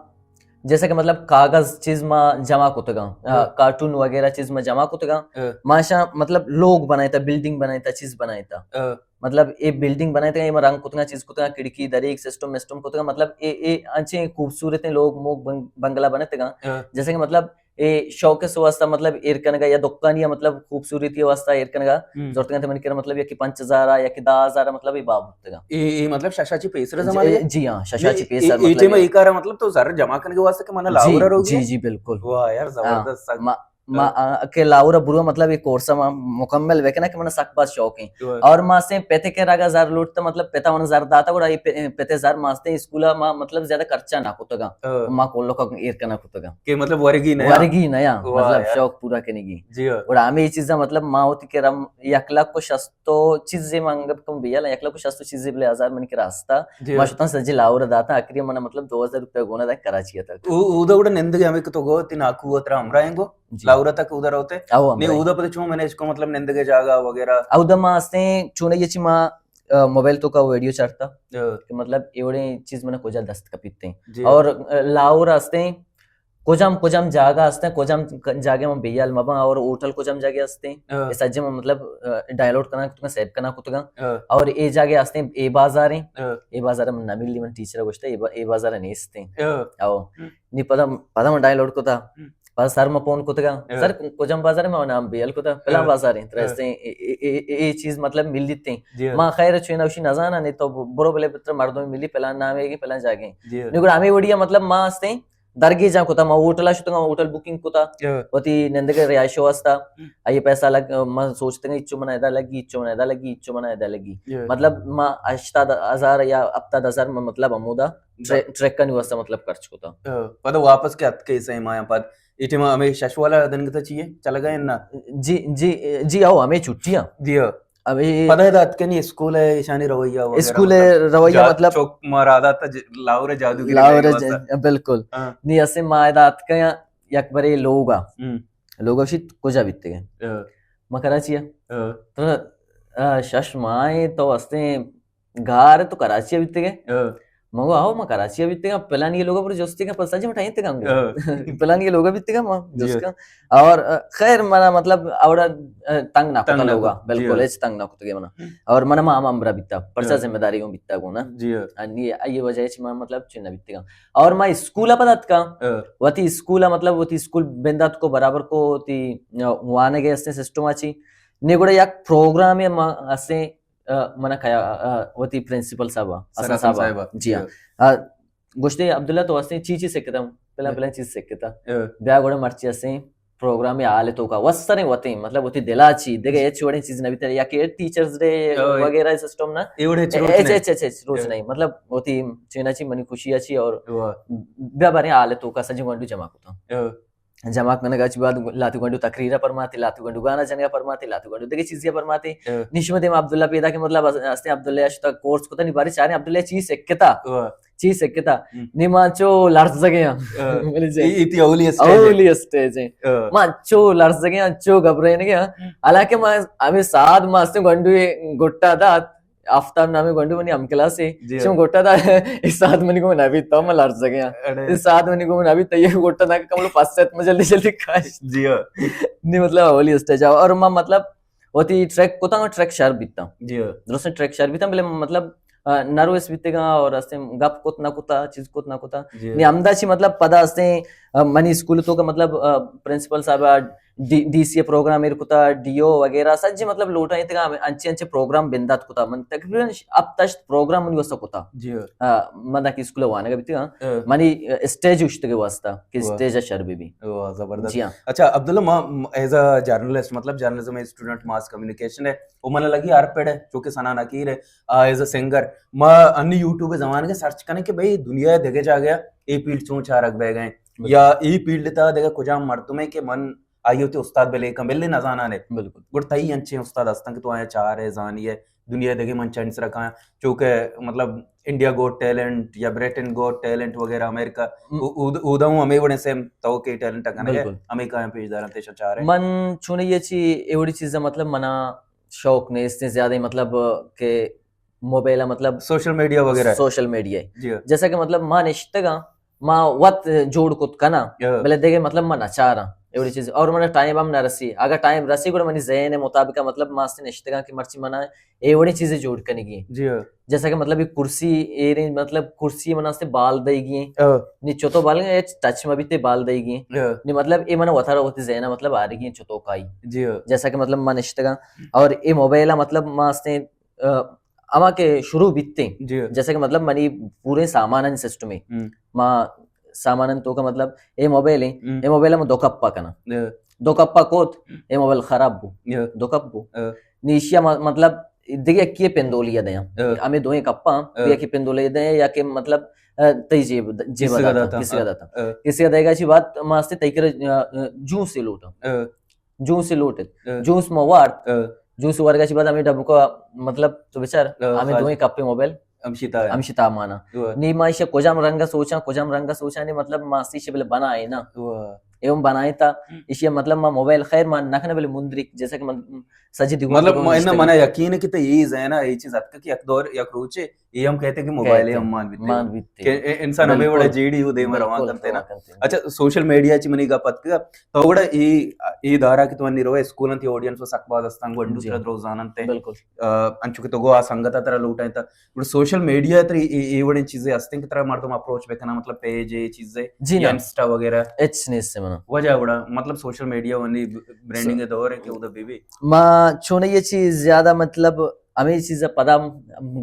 جیسا کہ مطلب کاغذ چیز ما جمع کتگاں، آ، ہاں۔ کارٹون وغیرہ چیز ما جمع کتگاں۔ ہاں۔ ما شاں مطلب لوگ بنائیتا، بلڈنگ بنائیتا، چیز بنائیتا۔ ہاں۔ مطلب اے بلڈنگ بنائیتگاں، اے ما رنگ کتگاں، چیز کتگاں، کھڑکی، دریگ، سسٹم مسٹم کتگاں، مطلب اے، اے انچیں خوبصورتیں لوگ موگ بنگ-، بنگلہ بنتگاں۔ ہاں۔ جیسے کہ مطلب اے شوکیس واسطہ مطلب ایر کنگا یا دکانی مطلب خوبصورتی واسطہ ایر کنگا ہم۔ زورتگاں تے من کرا مطلب یکی پنچ ہزار آ، یکی دہ ہزار آ، مطلب اے باب بوتگاں۔ اے، اے مطلب ششا چی پیسر زمانے جی، دے؟ جی ہاں، ششا اے، چی اے، پیسر اے مطلب ٹائم اے۔ اے کارا مطلب تو زر جمع کنگے واسطہ کہ من جی، لاہور روگی؟ جی، جی، بالکل۔ واہ یار، ہاں۔ زبردست۔ ما، ما، آ، کہ لاہور برو مطلب اے کورس ما مکمل وکنا کہ من سک باز شوق ہیں۔ واہ۔ اور ما سے پتے کے راگا زر لوٹتا مطلب پتا من زر داتا گڑا اے پ-، پتے زر ما سے اسکولا ما مطلب زیادہ خرچہ نہ کتگا۔ ہاں۔ ما کولو کا ایر کنا کتگا۔ کہ مطلب ورگی نیا؟ ورگی نیا، واہ مطلب یار۔ شوق پورا کنگی۔ جی ہاں۔ گڑا ہمیں اے چیزا مطلب ما ہوتی کہ رم یک لکھ و شست تو چیزے من گپ کم بیال، یک لکھ و شست و چیزے بلے ہزار من کرا ہستا۔ جی۔ ما شتاں سجی لاہور داتا، آخری من مطلب دو ہزار روپیہ گونا دا کراچی تک۔ او، او دا گڑا نندگے ہمیں کہ تو گو، تی ناکو و ترا ہمراہ ہیں گو؟ جی۔ لاہور تک اودا روتے؟ او، نی ہمراہ۔ اودا پتہ چون مینیج کو مطلب نندگے جاگہ وغیرہ؟ اودا ما ہستیں، چون یہ چی ما، آ، موبائل تو کا ویڈیو چارتا۔ ہاں۔ کہ مطلب ایوڑے چیز من کجا دست کپیتے۔ جی۔ اور، آ، لاہور ہستیں، کجام کجام جاگہ ہستیں، کجام ک-، جاگہ من بیال مباں اور ہوٹل کجام جاگہ ہستیں، ہاں۔ اے سجے من مطلب، آ، ڈائنلوڈ کنا کتگاں، سیو کنا کتگاں۔ ہاں۔ اور اے جاگہ ہستیں، اے بازار ہیں، ہاں۔ اے بازار من نہ ملی، من ٹیچر گوشتا، اے با-، اے بازار نیستیں۔ ہاں۔ او۔ ہم۔ نی پدا، پدا من ڈائنلوڈ کتا، ہم۔ پدا سر ما فون کتگاں، ہاں۔ سر کجام بازار ہیں؟ ما نام بیال کتا، پلان ہاں۔ بازار ہیں، ترا ہاں۔ ہستیں، اے، اے، اے، اے، اے چیز مطلب ملیتیں۔ جی۔ ما خیر چوی نوشی نزانا، نی تو برو بلے پتر مردم ملی، پلان نامے گی، پلان جاگہ ہیں۔ جی۔ نی گڑا ہمیں وڑیا مطلب ما ہستیں، درگیجاں کتا، ما ہوٹل ء شتگاں، ہوٹل بکنگ کتا، ہاں۔ وتی نندگ ء رہائش ء واسطہ۔ ہم۔ آئی ء پیسہ لگ، ما سوچتگاں، اچو من ادا لگی، اچو من ادا لگی، اچو من ادا لگی۔ ہاں۔ مطلب، ما ہشتاد ہزار یا ہپتاد ہزار ما مطلب ہمودا ٹرے-، ہاں۔ ٹریکانی واسطہ مطلب خرچ کتا۔ ہاں۔ پدا واپس کہ اتکے سئے ماہ پد، اے ٹائم ہمیں شش والا دنگتا چیئے؟ چلگا ہے نا؟ جی، جی، جی، آؤ، ہمیں چھٹیاں۔ جی ہاں۔ ابھی پدا ادا اتکے نی اسکول ء ایشانی رویہ وغیرہ اسکول ء مطلب رویہ جا-، مطلب چوک ما رادا تا ج-، لاہور ء جادوگری لاہور ء ج-، واسطہ۔ بالکل۔ ہاں۔ نی اسے ما ادا اتکے یک برے لوگا۔ ہم۔ لوگا شیت کجا بیتگے؟ ہاں۔ ما کراچی ء۔ ہاں۔ تو، آ، شش ماہ تو ہستیں گار تو کراچی ء بیتگے؟ ہاں۔ مگو آؤ ما کراچی ء بیتگاں، پلانی لوگا پر جستی کا پسا جی مٹھائی تگاں گو۔ ہاں۔ پلانی لوگا بیتگاں ما جی۔ جسکاں۔ اور، آ، خیر منا مطلب اوڑا، آ، تنگ نہ تنگ کتا نہ لوگا، کتا۔ جی بالکل ہاں۔ ہچ تنگ نہ کتگے منا۔ ہم۔ اور منا ما ہم امرا بیتا، پرچا ہاں۔ ذمہ داری ہوں بیتا گونا۔ جی ہاں۔ انی، آئی وجہ چ ما مطلب چن نہ بیتگاں۔ اور ما اسکول ء پد اتکاں۔ ہاں۔ وتی اسکول ء مطلب وتی اسکول بندات کو برابر کو وتی، آ، وانگ ء ہستیں سسٹم ء چی۔ نی گڑا یک پروگرام ء ما ہستیں، آ، منا کیا، آ، وتی پرنسپل صاحب ء، حسن حسن صاحب ء۔ صاحب ء۔ جی ہاں۔ جی۔ آ، گوشتے عبداللہ تو ہستیں چی چی سکتا؟ پلان ہاں۔ پلان چیز سکتا۔ ہاں۔ بیا گڑا مرچی ہستیں پروگرام ء حال تو کا وستریں وتیں، مطلب وتی دلا چی، دگہ ہچ وڑیں چیز نہ بیتر، یا کہ ٹیچرز ڈے ہاں۔ وغیرہ سسٹم نا۔ اے وڑے ہچ روچ ہچ، نہیں۔ ہچ، ہچ، ہچ، روچ ہاں۔ نہیں۔ مطلب وتی چینا چی منی خوشی چی اور واہ۔ بیا باریں حال تو کا سجی گونڈو جمع کتا۔ ہاں۔ جمع کنگ ء چہ بعد لاتی گونڈو تقریر ء پرماتی، لاتی گونڈو گانا جنگ ء پرماتی، لاتی گونڈو دگہ چیزے ء پرماتی۔ ہاں۔ نی شمے دیم عبداللہ پیدا کہ مطلب ہستیں عبداللہ ء شتا کورس کتا نی بارے چاریں عبداللہ چی سکتا۔ ہاں۔ چی سکتا۔ ہم۔ نی ما چو لرزگے ہاں۔ ہاں۔ بلے جی۔ ای، ای تی اولی اسٹیج ہے۔ اولی اسٹیج ہے۔ ہاں۔ ما چو لرزگے ہاں، چو گھبرینگے ہاں۔ ہم۔ حالانکہ ما ہمیں ساتھ ما ہستیں گونڈو گٹا دات۔ آفتاب نامیں گونڈو منی ہم کلاس ہے، جی۔ چون گوٹا دا، اس ساتھ منی کو نبی تو میں لرز گیا۔ اڑے۔ اس ساتھ منی کو نبی تو یہ گوٹا دا کہ کملو پاس ست میں جلدی جلدی کاش۔ جی ہاں۔ نہیں، مطلب، اولی اسٹیج آ، اور ما، مطلب، وتی ٹریک کتا، ٹریک شر بیتا۔ جی ہاں۔ درست ٹریک شر بیتا، بلے، مطلب، آ، نروس بیتگا اور استے گپ کت نہ کتا، چیز کت نہ کتا۔ جی۔ نی ہمدا چی، مطلب، پدا استے، آ، منی اسکول تو کا، مطلب، آ، پرنسپل صاحب، آ، ڈی، ڈی سی پروگرام ایر کتا، ڈی او وغیرہ سجی، مطلب، لوٹا ایتگا ہمیں انچے انچے پروگرام بندات کتا۔ من تقریباً ہپت ہشت پروگرام منی واسطہ کتا۔ جی۔ آ، من دا کہ اسکول وانگا بیتگا، ہاں۔ منی، آ، اسٹیج اشتگے واسطہ کہ واہ۔ اسٹیج شر بی بی۔ واہ، زبردست۔ جی ہاں۔ اچھا، عبداللہ، ما ایز اے جرنلسٹ، مطلب، جرنلزم اسٹوڈنٹ، ماس کمیونیکیشن ہے، وہ من لگی ہر پڑ ہے، چونکہ ثنا نقیر ہے، آ، ایز اے سنگر، ما انی یوٹیوب زمانگ سرچ کنے کہ بھئی دنیا دگہ جاگہ اے فیلڈ چون چارگ بہ گئے، بالکل۔ یا اے فیلڈ تا دگہ کجام مردم ہے کہ من آئی ہوتی استاد بلے کن بلے نہ زانانے۔ بالکل۔ گڑ تئی انچیں استاد ہستن کہ تو آیا چار ہے، زانی ہے، دنیا دگہ من چانس رکھاں، چونکہ، مطلب، انڈیا گوٹ ٹیلنٹ یا بریٹن گوٹ ٹیلنٹ وغیرہ امریکہ، ہم۔ او-، اود-، اودا ہوں ہمیں وڑیں سیم تو کے ٹیلنٹ کنے، بالکل۔ ہمیں کایاں پیش دارن تیشا چار ہے۔ من چونے یہ چی، اے وڑی چیز، مطلب، منا شوق نیست زیادہ، مطلب، کہ موبائل، مطلب، سوشل میڈیا وغیرہ۔ Social media. جی۔ جیسا کہ، مطلب، ما نشتگاں، ما وت جوڑ کت کنا، ہاں۔ بلے دیگه، مطلب، ما نچاراں اے وڑی چیز، اور من ٹائم ہم نہ رسی۔ اگر ٹائم رسی گڑا منی ذہن مطابق، مطلب، ما است نشتگاں کہ مرچی منا اے وڑی چیزیں جوڑ کنگی۔ جی ہاں۔ جیسا کہ، مطلب، یہ کرسی، اے رنج، مطلب، کرسی من است بال دئیگی۔ ہاں۔ نی چتو بال، اے ٹچ ما بیتے بال دئیگی۔ ہاں۔ نی، مطلب، اے من وتارا وتی ذہن، مطلب، آرگی چتو کائی۔ جی ہاں۔ جیسا کہ، مطلب، ما نشتگاں اور اے موبائل، مطلب، ما است آ، ہما کہ شروع بیتیں، جی۔ جیسا کہ، مطلب، منی پورے سامان سسٹم ہے۔ ہم۔ ما سامان تو کا، مطلب، اے موبائل ہے، ہم۔ اے موبائل ہم دو کپا کنا۔ جی۔ دو کپا کوت، ہم۔ اے موبائل خراب بو۔ جی۔ دو کپ بو۔ ہاں۔ نیشیا م-، مطلب، دیگه کی پندولی دے۔ ہاں۔ ہمیں دوئیں کپا، ہاں۔ یا کی پندولی دے، یا کہ، مطلب، آ، تئی جیب، جیب کسی کا داتا۔ کسی کا داتا۔ ہاں۔ کسی کا دیگا چی بات ما استے تئی کر، آ، آ، جوس سے لوٹا۔ ہاں۔ جوس لوٹت۔ ہاں۔ جوس ما وارت۔ ہاں۔ جوس ورگا چی بعد ہمیں ڈبو کا، مطلب، تو بچار، ہاں، ہمیں خالی۔ دوئیں کپے موبائل ہم شتا ہے۔ ہم شتا مانا۔ ہاں۔ نی ما ایشی کجام رنگ سوچاں، کجام رنگ سوچاں، نی، مطلب، ما سی شبل بنائے نا۔ ہاں۔ اے ہم بنائے تا، ہم۔ ایشی مطلب ما موبائل خیر ما نہ کنے بلے مندری، جیسا کہ من سجی دیوان مطلب، کو ما نشتے انہاں منا یقین ہے کہ تے یہ زینا، یہ چیز اتک کہ یک دور، یک روچے، اے ہم کہتے کہ موبائل کہتے۔ ہم مان بیتے۔ مان بیتے۔ کہ اے-، انسان ہمیں بالکل۔ وڑا جیڑی ہو دے میں روان بالکل، کرتے نا۔ روان کرتے۔ اچھا، سوشل میڈیا چی منی گپ اتکا، تو وڑا اے، اے دارا کہ تو انی روے اسکول انتی آڈینس و سک باز استان گونڈو جی۔ ترا درو زانن تے۔ بالکل۔ آ، انچو کہ تو گو آ سنگتا ترا لوٹائیں تا۔ گڑا سوشل میڈیا ترا اے، اے وڑیں چیزیں ہستیں کہ ترا مردم اپروچ بکنا، مطلب پیج اے چیزیں جی یا نا۔ انسٹا وغیرہ؟ اچ نہیں سے منا۔ وجہ وڑا، مطلب سوشل میڈیا ونی برانڈنگ دور ہے کہ ادھر بی بی۔ ما چونے یہ چیز زیادہ، مطلب، ہمیں چیز پدا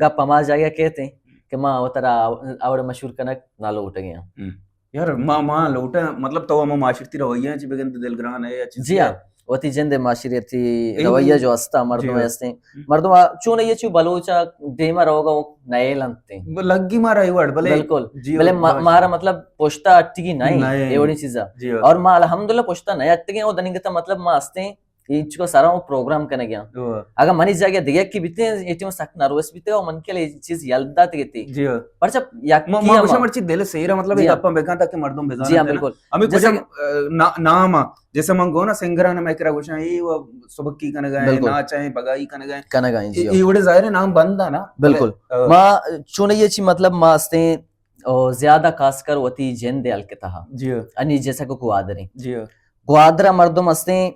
گپ ہما جاگہ کہتے ہیں کہ ما وترا اوڑ مشہور کنک نہ لوٹ گیا۔ ہم۔ یار، ما، ما لوٹا، مطلب، تو ہما معاشرتی رویہ چی بگن دلگران ہے یا چیز جی ہے؟ ہاں، وتی جند معاشرتی اے رویہ جو ہستا، مردم جی ہاں۔ ہستے۔ ہم۔ مردم آ-، چون یہ چو بلوچا دیما روگا وہ نئے لنتے۔ وہ لگی مارا یہ وڑ، بلے بالکل۔ جی بلے ہاں، ما-، باش۔ مارا مطلب پشتا اٹکی نہیں، نہیں۔ یہ وڑی چیزا۔ جی ہاں۔ اور ما الحمدللہ پشتا نہیں اٹکے، وہ دنگتا مطلب ما ہستے۔ اے چکا سرا ہوں پروگرام کنگ ءَ آں۔ او۔ اگاں منی جاگہ دگہ یکے بیتیں، اے ٹیم سک نروس بیتگ ءُ من کل اے چیز یل داتگ اتی۔ جی ہاں۔ پرچا یکے ما، ما ہم گوشاں مرچی دل سیر ءَ، مطلب، جی اے ہاں۔ گپاں بکن تاکہ مردم بزانت جی ہاں، نا۔ بالکل۔ ہمیں جیسے کجام، کہ نا-، نام آ، جیسے من گونا سنگران میں کرا گوشاں، اے وہ سبکی کنگ ءَ، بالکل۔ ناچ ءَ، بگائی کنگ ءَ۔ کنگ ءَ، جی اے، ہاں۔ اے وڑے ظاہر ہے نام بند آ نا۔ بالکل۔ بلے، آ، ما چون اے چی مطلب ما استیں، او زیادہ خاص کر وتی جند ءِ ہلک ءِ تہا۔ جی ہاں۔ انی جیسا کہ گوادر ایں۔ جی ہاں۔ گوادر ءَ مردم استیں،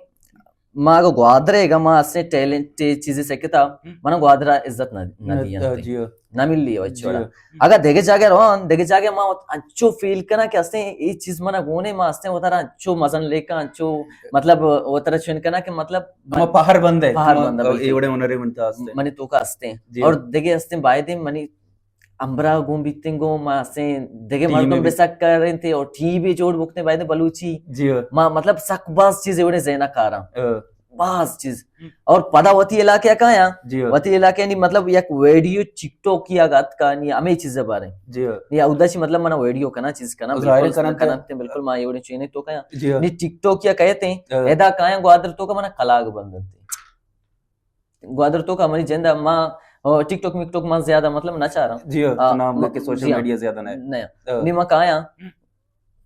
ما اگاں گوادر ءَ گا ما استیں ٹیلنٹ چیزے سکتا، ہم۔ منا گوادر ءَ عزت نہ، نہ نہ، دیا آ، انت۔ جی ہاں۔ نہ ملی ہچ جی وڑا۔ ہاں۔ اگاں دگہ جاگہ روان، دگہ جاگہ ما وت انچو فیل کناں کہ استیں اے چیز منا گونے، ما استیں وترا انچو مزن لیکاں، انچو مطلب وترا چون کناں کہ مطلب ما پہر بندے، پہر ما بندے، اے بالکل۔ وڑے ہنرے منتا استیں۔ منی توکا استیں۔ جی۔ اور دگہ استیں بایدیں منی ہمبراہ گون بیتیں گوں ما استیں دگہ ٹیمے مردم بی۔ بسک کریں تے اور ٹیم بی جوڑ بکتے بایدیں بلوچی۔ جی ہاں۔ ما مطلب سک باز چیز وڑے ذہن ءَ کاراں۔ ہاں۔ باز چیز۔ ہم۔ اور پدا وتی علاقے ءَ کایاں۔ جی ہاں۔ وتی علاقے نی مطلب یک ویڈیو ٹک ٹاک یا گات کا نی ہمیں چیز بارے۔ جی ہاں۔ نی اودا چی مطلب منا ویڈیو کنا چیز کنا ظاہر بالکل کنن تے۔ کنا تے بالکل ما یہ وڑے چینے تو کایاں۔ جی ہاں۔ نی ٹک ٹاک یا کہتے ہیں، ہاں۔ ادا کایاں گوادر توکا منا کلاگ بندن تے۔ گوادر توکا منی جند ءَ ما، او، ٹک ٹاک مک ٹاک ما زیادہ مطلب نہ چاراں۔ جی ہاں، آ، نام ما، لے کہ سوشل جی ہاں۔ میڈیا زیادہ نہ ہے۔ نہ۔ ہاں۔ نی ما کایاں۔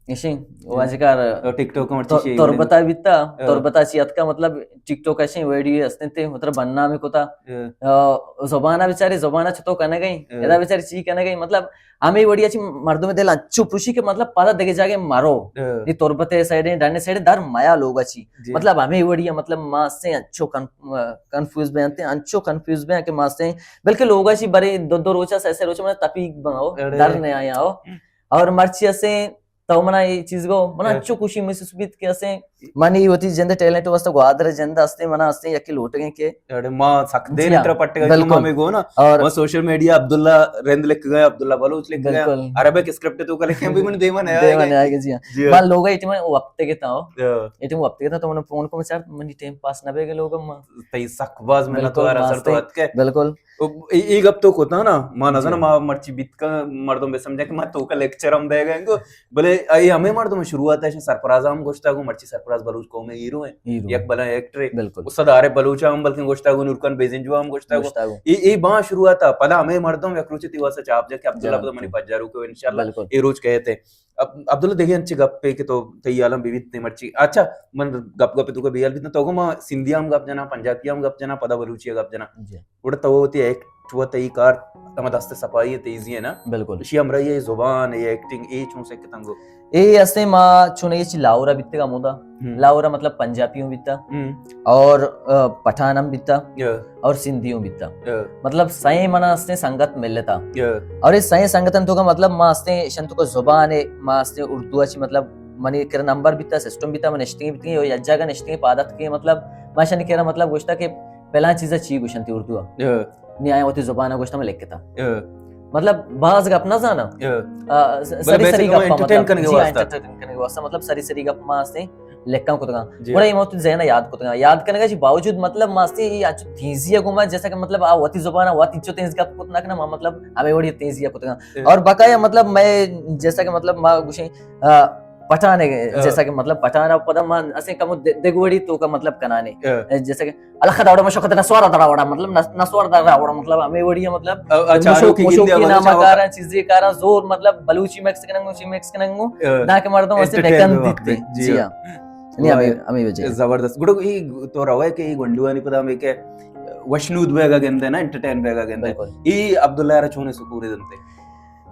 اشیں، واجہ کار ٹک ٹاک مرچی تو-، شی تربتا بیتا، ہاں۔ تربتا چی اتکا، مطلب، ٹک ٹاک اشیں ویڈیو ہستیں تے، مطلب، بننا میں کتا۔ ہاں۔ آ، زبانا بیچاری، زبانا چتو کنگئی، ہاں۔ ادا بیچاری چی کنگئی، مطلب، ہمیں وڑی اچھی مردم دل انچو پوشی کہ، مطلب، پدا دگہ جاگے مرو۔ ہاں۔ نی تربت سائیڈ، ڈن سائیڈ در میا لوگ اچھی۔ جی۔ مطلب، ہمیں وڑی، مطلب، ما سے انچو کن-، کنفیوز بیانتے، انچو کنفیوز بیان کہ ما سے، بلکہ لوگ اچھی برے دو دو روچا، سے سے روچا، مطلب، تپیگ بناؤ، اڑے۔ در نہ آیا ہو۔ ہم۔ اور مرچی اسے تو منا یہ چیز گو، منا ہاں۔ انچو خوشی محسوس بیت کہ اسے منی وتی جند ٹیلنٹ واسطہ گوادر جند ہستے، منا ہستے یکی لوٹگیں کہ اڑے ما سک دیر جی ہاں، انترا پٹگا، بالکل۔ ما میں گو نا، اور ما سوشل میڈیا عبداللہ رند لکھ گئے، عبداللہ بلوچ لکھ گئے، بالکل۔ عربک اسکرپٹ تو کا لکھیں بھی من دیما نہ جی آئے ہاں۔ ما لوگا ایٹم وقت کے تا ہو۔ ہاں۔ ایٹم وقت کے تا تو من فون کو چار منی ٹائم پاس نہ بے گے لوگ ما۔ تئی سک باز منت بالکل، وار اثر تو ماستے۔ اتکے۔ بالکل۔ او، اے، اے گپ تو کتا نا، ما نہ جی۔ زاناں، ما مرچی بیت کا مردم بہ سمجھا کہ ما تو کا لیکچر ہم دے گئے گو، بلے اے ہمیں مردم شروعات ہے، سرفراز ہم گوشتا گو، مرچی سرفراز بلوچ قوم ہیرو ہیں، ہیرو۔ یک بلا ایکٹر ہے۔ بالکل۔ استاد عارف بلوچ ہم بلکن گوشتا گو، نورکن بیزنجو ہم گوشتا گو۔ گوشتا گو۔ اے، اے باں شروعات ہے، پدا ہمیں مردم یک روچ تی واسطہ چاپ جا کہ عبداللہ جناب۔ پدا منی پجارو کو انشاءاللہ بالکل۔ اے روچ کہتے ہیں۔ عب-، عبداللہ، دگہ انچیں گپے کہ تو تئی حالاں بہ بیت مرچی۔ اچھا، من گپ گپ تو بہ بیال بیت، تو گو ما سندھی ہم گپ جنا، پنجابی ہم گپ جنا، پدا بلوچی گپ جنا۔ جی۔ گڑا تو وتی ایکٹ و تئی کار، ہما دست صفائی تیزی ہے نا؟ بالکل۔ اشی ہمراہی ہے زبان، ہے ایکٹنگ، اے چون سے کتنگو؟ اے ہستے ما چون اے چی لاہور بیتگا مودا۔ ہم۔ لاہور مطلب پنجابی ہوں بیتا۔ ہم۔ اور، آ، پٹھان ہم بیتا۔ یا۔ اور سندھی ہوں بیتا۔ یا۔ مطلب سائیں منا ہستے سنگت ملتا۔ یا۔ اور اس سائیں سنگتن تو کا مطلب ما ہستے شن تو کا زبان ہے، ما ہستے اردو اچ مطلب منی کر نمبر بیتا، سسٹم بیتا، من نشتگی بیتگی، یا جگہ نشتگی پادت کے مطلب ما شن کر مطلب گوشتا کہ پہلا چیز چی گوشنتی اردو۔ یا۔ نی آیا وتی زبان گوشتا من لکھتا۔ یا۔ مطلب باز گپ نہ زانا۔ یا۔ آ، س-، بلے سری سری بیسکلی گپ انٹرٹین مطلب، کرنے کے جی، واسطے۔ انٹرٹین کرنے کے واسطے، مطلب سری سری گپ ما ہستے لکھاں کتگاں۔ جی۔ گڑا اے ما وتی ذہن یاد کتگاں۔ یاد کرنے کا چی باوجود مطلب ما ہستے اے انچو تیزی گما جیسا کہ مطلب آ وتی زبان وتی چو تیز گپ کت نہ کنا ما مطلب ہمیں وڑی تیزی کتگاں۔ جی۔ اور بقایا مطلب میں جیسا کہ مطلب ما گوشیں، آ، پٹھان ہے، ہاں۔ جیسا کہ مطلب پٹھان ء پدا ما اسے کمو دے-، دگوڑی تو کا مطلب کنانے۔ ہاں۔ جیسا کہ الخ داوڑا مشو خدنا سوار داوڑا مطلب نس-، نسوار داوڑا مطلب ہمیں وڑی مطلب آ، آ، چارو مشو، کی مشو گندے کی والا نام چارو۔ کارا چیزیں کارا زور مطلب بلوچی مکس کننگو، چی مکس کننگو، ہاں۔ نا کہ مردم اسے انٹرٹین بیکن بھی دیتے۔ وقت، جی جی ہاں۔ ہاں۔ نہیں، واہ ہمیں، یار۔ ہمیں وجہ۔ زبردست۔ گڑا ای تو روا ہے کہ ای گونڈوانی پدا ہمیں کہ وشنود بیگا گندے نا، انٹرٹین بیگا گندے۔ بالکل۔ ای عبداللہ را چونے سکونے دنتے؟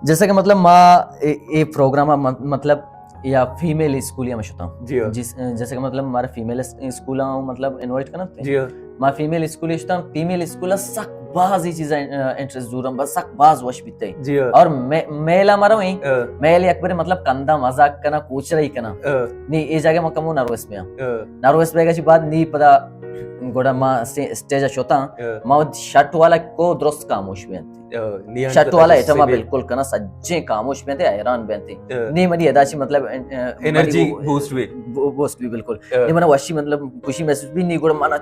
جیسا کہ مطلب ما اے، اے پروگرام م-، مطلب یا فیمیل اسکول یا میں شتا ہوں۔ جی ہاں۔ جس، جیسا کہ مطلب ہمارا فیمیل اس-، اسکول ہوں مطلب انوائٹ کرنا تے۔ جی ہاں۔ ما فیمیل اسکول شتا ہوں، فیمیل اسکول سک باز ہی چیزیں، آ، انٹرسٹ زورم، بس سک باز وش بیتے۔ جی ہاں۔ اور مے-، میل ہمارا ہوئی، ہاں۔ میل یک بری مطلب کندا مزاق کنا، کوچرا ہی کنا۔ ہاں۔ نی اے جگہ ما کمو نروس میں ہاں۔ ہاں۔ نروس بیگا چی بعد نی پدا گڑا ما سے اسٹیج شتا ہاں۔ ہاں۔ ما شٹ والا کو درست خاموش بیانتے۔ آ، نی انچو شٹ والا تجسم ایٹم بی۔ بالکل کنا سجیں خاموش بینتے، حیران بینتے۔ آ۔ نی منی ادا چی مطلب، آ، آ، انرجی منی وہ بوسٹ بی۔ بو-، بوسٹ بی بالکل۔ آ۔ نی منا وشی مطلب خوشی محسوس بی، نی گڑا منا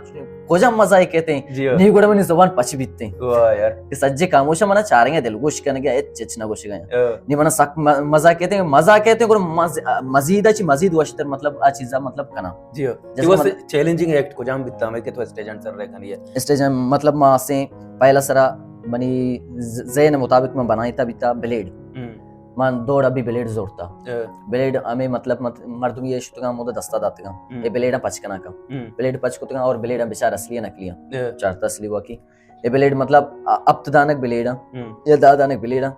کجا مزہ ہے کہتے ہیں۔ جی ہاں۔ نی گڑا منی زبان پچ بیتے ہیں۔ واہ یار۔ کہ سجے خاموش منا چاریں دل گوش کرنے گیا، اچ اچ نہ گوش گیا۔ آ۔ نی منا سک م-، مزہ کہتے ہیں، مزہ کہتے ہیں، گڑا مز-، مزید اچی مزید وشتر مطلب آ چیزا مطلب کنا۔ جی ہاں۔ جیسے تو مطلب چیلنجنگ ایکٹ کجام بیتا ہمیں کہ تو اسٹیج آن سر رہ کنی ہے؟ اسٹیج آن مطلب ما اسے پہلا سرا منی ز-، ذہن مطابق من بنائیتا بیتا بلیڈ۔ ہم۔ من دوڑ ابھی بلیڈ زورتا۔ اے۔ بلیڈ ہمیں مطلب مت-، مردم یہ شتگاں مودا دستا داتگاں۔ ہم۔ اے بلیڈ پچ کنا کا۔ ہم۔ بلیڈ پچ کتگاں اور بلیڈ بچار اصلی نقلی۔ اے۔ چارتا اصلی واقعی۔ اے بلیڈ مطلب ا-، ہپت دانک بلیڈ ہاں۔ ہم۔ یا دہ دانک بلیڈ ہاں۔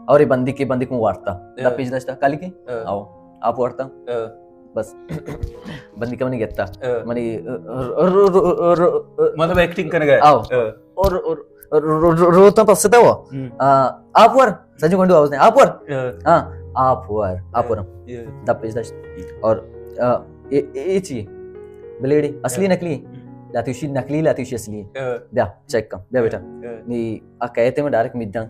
اور یہ بندی کے بندی کو وارتا۔ اے۔ دا پیش داشتا کالی کے؟ اے۔ آؤ۔ آپ وارتا۔ اے۔ بس۔ بندی کا منی گتا۔ اے۔ منی ر-، ر-، ر-، ر-، ر-، مطلب ایکٹنگ کرنے گئے۔ آؤ۔ اے۔ اور، اور، اور رو-، رو-، روتا پس تھا وہ۔ ہم۔ آ، آپ ور۔ سجو گنڈو آواز نہیں۔ آپ ور۔ اے۔ ہاں۔ آپ ور۔ آپ ور۔ اے۔ دا پیش داشت۔ اور، آ، اے، اے، اے چی؟ بلیڈی۔ اصلی اے۔ نقلی؟ ہم۔ لاتی شی نقلی، لاتی شی اصلی۔ اے۔ بیا، چیک کن۔ بیا بیٹا۔ اے۔ نی آ کہتے میں ڈائریکٹ میدان۔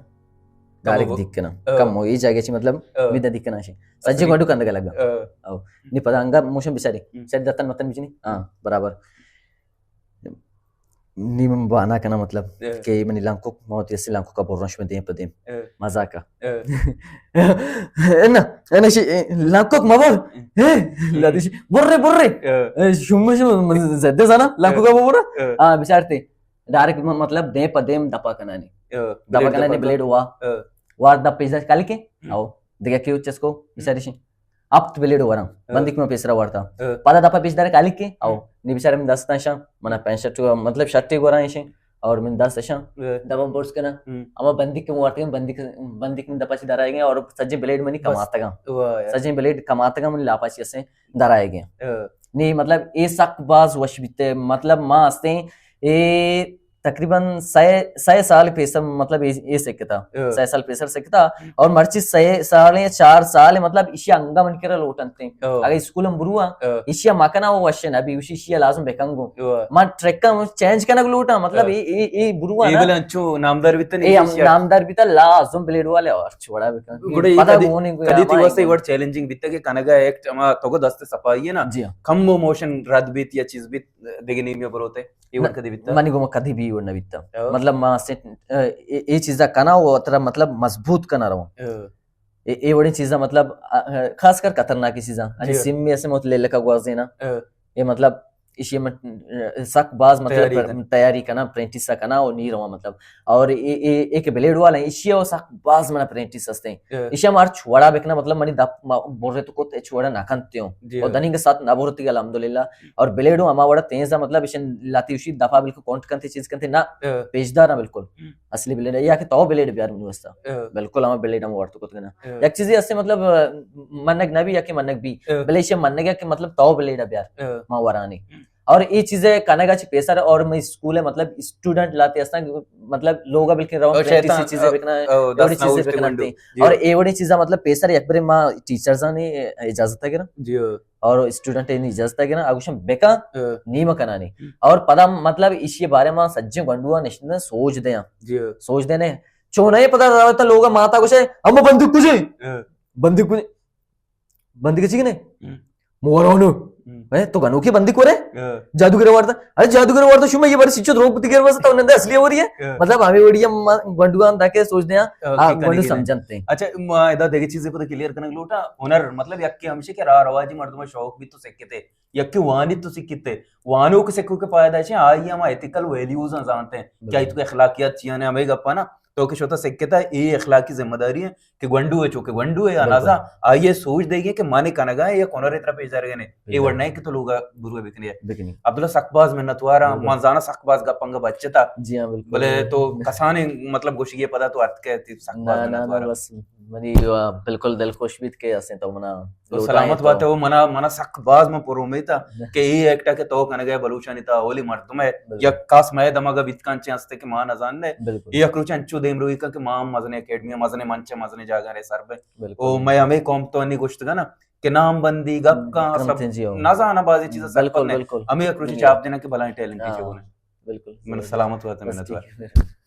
ڈائریکٹ کمو۔ دیکھ کنا۔ اے۔ کمو، یہ جگہ چی مطلب، اے۔ میدان دیکھ کنا شی۔ سجے اصلی۔ گنڈو کندگ لگا۔ اے۔ او۔ نی پدا انگا موشن بچاری۔ ہم۔ سر دتن متن بچنی۔ ہاں، برابر۔ نی من بانا کنا مطلب اے۔ کہ منی لانکوک موت یسی لانکوک کا برنش میں دیم پہ دیم۔ اے۔ مزاکا۔ اے۔ انا، انا شی، اے، لانکوک مبر۔ اے۔ اے، لادی شی، برے، برے۔ اے۔ اے، شما، شما، من زدے زانا، لانکوک کا برے۔ اے۔ آ، بچارتے۔ ڈائریکٹ م-، مطلب دیم پہ دیم دپا کنانی۔ اے۔ دپا بلیڈ کنانی دپا۔ بلیڈ وا۔ اے۔ وار دپ پیش داشت کالی کے؟ ہم۔ آؤ۔ دگہ کیو چس کو؟ ہم۔ بچاری شی۔ ہپت بلیڈ وراں، بندیک من پیسرا وارتا۔ پدا دپا پیش دارے کالی کے، او، نی بیچارے من دست نشان، منا پینٹ شرٹ، مطلب شرٹے گورا ایشیں، اور من دست اشاں، دبا برس کنا۔ اما بندیک من وارتگاں، بندیک، بندیک من دپا چی درائے گئے، اور سجیں بلیڈ منی کماتگاں۔ سجیں بلیڈ کماتگاں، من لاپا چی اسیں درائے گئے۔ نی مطلب اے سک باز وش بیتے، مطلب ما استیں اے تقریباً سئے، سئے سال پیسر، مطلب اے، اے سکتا۔ سئے سال پیسر سکتا۔ اور مرچی سئے سال یا چار سال، مطلب ایشی انگا من کرا لوٹنتے۔ اگر اسکول ہم بروا، ایشی مکنا وہ وشے نبی، ایشی، ایشی لازم بکنگو۔ من ٹریک ہم چینج کنگ لوٹاں، مطلب اے، اے، اے بروا اے نا۔ بلے انچو نامدار بیتا نہیں، اے ہم ایشی نامدار بیتا، لازم بلیڈ والے اور چھوڑا بکن۔ گڑا اے پتہ کدی، کون ہے کوئی کدی تی آواز واسطے نہیں۔ ورڈ چیلنجنگ بیتا کہ کنگا ایکٹ اما تو کو دست صفائی ہے نا، جی ہاں۔ کم وہ موشن رد بیت یا چیز بیت، دیگه نیمی بروتے۔ اے وڑ کدی بیتا؟ منی گوما کدی بھی اے وڑ نہ بیتا۔ مطلب ما سے، اے، اے چیزا کنا و ترا مطلب مضبوط کنا رہو۔ اے، اے وڑی چیزا مطلب، خاص کر خطرناکی چیزا۔ انی سیم میں اسے موت لے لکا گوازینا۔ اے مطلب، ایشی من سک باز مطلب تیاری کنا، پریکٹس کنا و نی رہو مطلب۔ اور اے، اے، اے کہ بلیڈ والا ایشی و سک باز منا پریکٹس ہستے۔ ایشی مار چھوڑا بکنا مطلب منی دپ برے تو کت چھوڑا نہ کنتے ہوں۔ اور دنی کے ساتھ نہ برتی الحمدللہ۔ اور بلیڈو ہما وڑا تیز ہے، مطلب ایشن لاتی اسی دفعہ بالکل کونٹ کنتے چیز کنتے نہ، پیشدار نہ بالکل۔ اصلی بلیڈ ہے یا کہ تو بلیڈ بیار منی واسطہ۔ بالکل ہما بلیڈ ہم ورت کت کنا۔ یک چیزی اسے مطلب، منگ نہ بھی یا کہ منگ بھی، بلے ایشن منگ ہے کہ مطلب تو بلیڈ بیار، ما ورانی۔ اور اے چیزے کنگا چی پیسر اور میں اسکول ہے مطلب اسٹوڈنٹ لاتے اساں مطلب لوگا بالکل رہو چیزے بکنا، اور اے وڑی چیزا مطلب پیسر یک بری ما ٹیچرز نے اجازت ہے نا۔ اور اسٹوڈنٹ انی اجازت گرن، آ گوشن بکن، نی مکنانی۔ اور پدا مطلب ایشی بارے ما سجیں گونڈواں نشتن سوچ دیاں۔ سوچ دینے۔ چونہ پدا روتا لوگا ماتا گوشے، ہم بندوق کجے؟ بندوق کجے؟ بندوق چی نے؟ مورانو۔ تو گنوکی بندوق ورے؟ جادوگر وارتا۔ ارے جادوگر وارتا شما یہ بار سچو دروگ بتی گر واسطہ انہاں اصلی ہو رہی ہے۔ مطلب ہمیں وڑی ہم گونڈواں دا کے سوچ دیاں، گونڈو سمجھنتے۔ اچھا، ما ادا دیگه چیزے پتہ کلیئر کنگ لوٹا۔ ہنر مطلب یک کہ ہمشے کہ راہ رواجی مردم شوق بھی تو سکتے۔ یکے وانی تو سکھتے، وانوک سکھوک فائدہ چے؟ آئی ہما ایتھیکل ویلیوز آں زانتے ہیں کہ آئی تو اخلاقیات چیاں نے ہمیں گپا نا، تو کہ شوتا سکھتا اے اخلاقی ذمہ داری ہے کہ گونڈو ہے، چونکہ گونڈو ہے انازا، آئی اے سوچ دے گی کہ مانے کنگا ہے یا کونر اترا پیش دارگے نے، اے وڑ نہیں کہ تو لوگا برو بکنے۔ عبداللہ سک باز منتوار ہاں، من زانا سک باز گپ انگا بچتا۔ جی ہاں، بالکل۔ بلے تو کسانے مطلب گوشگی پدا تو ارت کہ سک باز منتوار ہاں۔ منی بالکل دل خوش بیت کہ اسیں تو منا تو سلامت بات ہے۔ وہ منا، منا سک باز من پر امید تھا کہ یہ ایکٹا کہ تو کنگے بلوچانی تا اولی مردم ہے یا خاص میں دماغ بیت کانچے ہستے کہ ماں نزان نے۔ یہ اکروچ انچو دیم روی کا کہ ماں مزنے اکیڈمی، مزنے منچ، مزنے جاگہ رہے سر پہ۔ او میں ہمیں قوم تو انی گوشتگا نا کہ نام بندی گپ کا سب نزانا بازی چیزا سر پہ۔ ہمیں اکروچ چاپ دینا کہ بلائیں ٹیلنٹ پیچھے ہونے۔ بالکل۔ من سلامت بات ہے، منت وار۔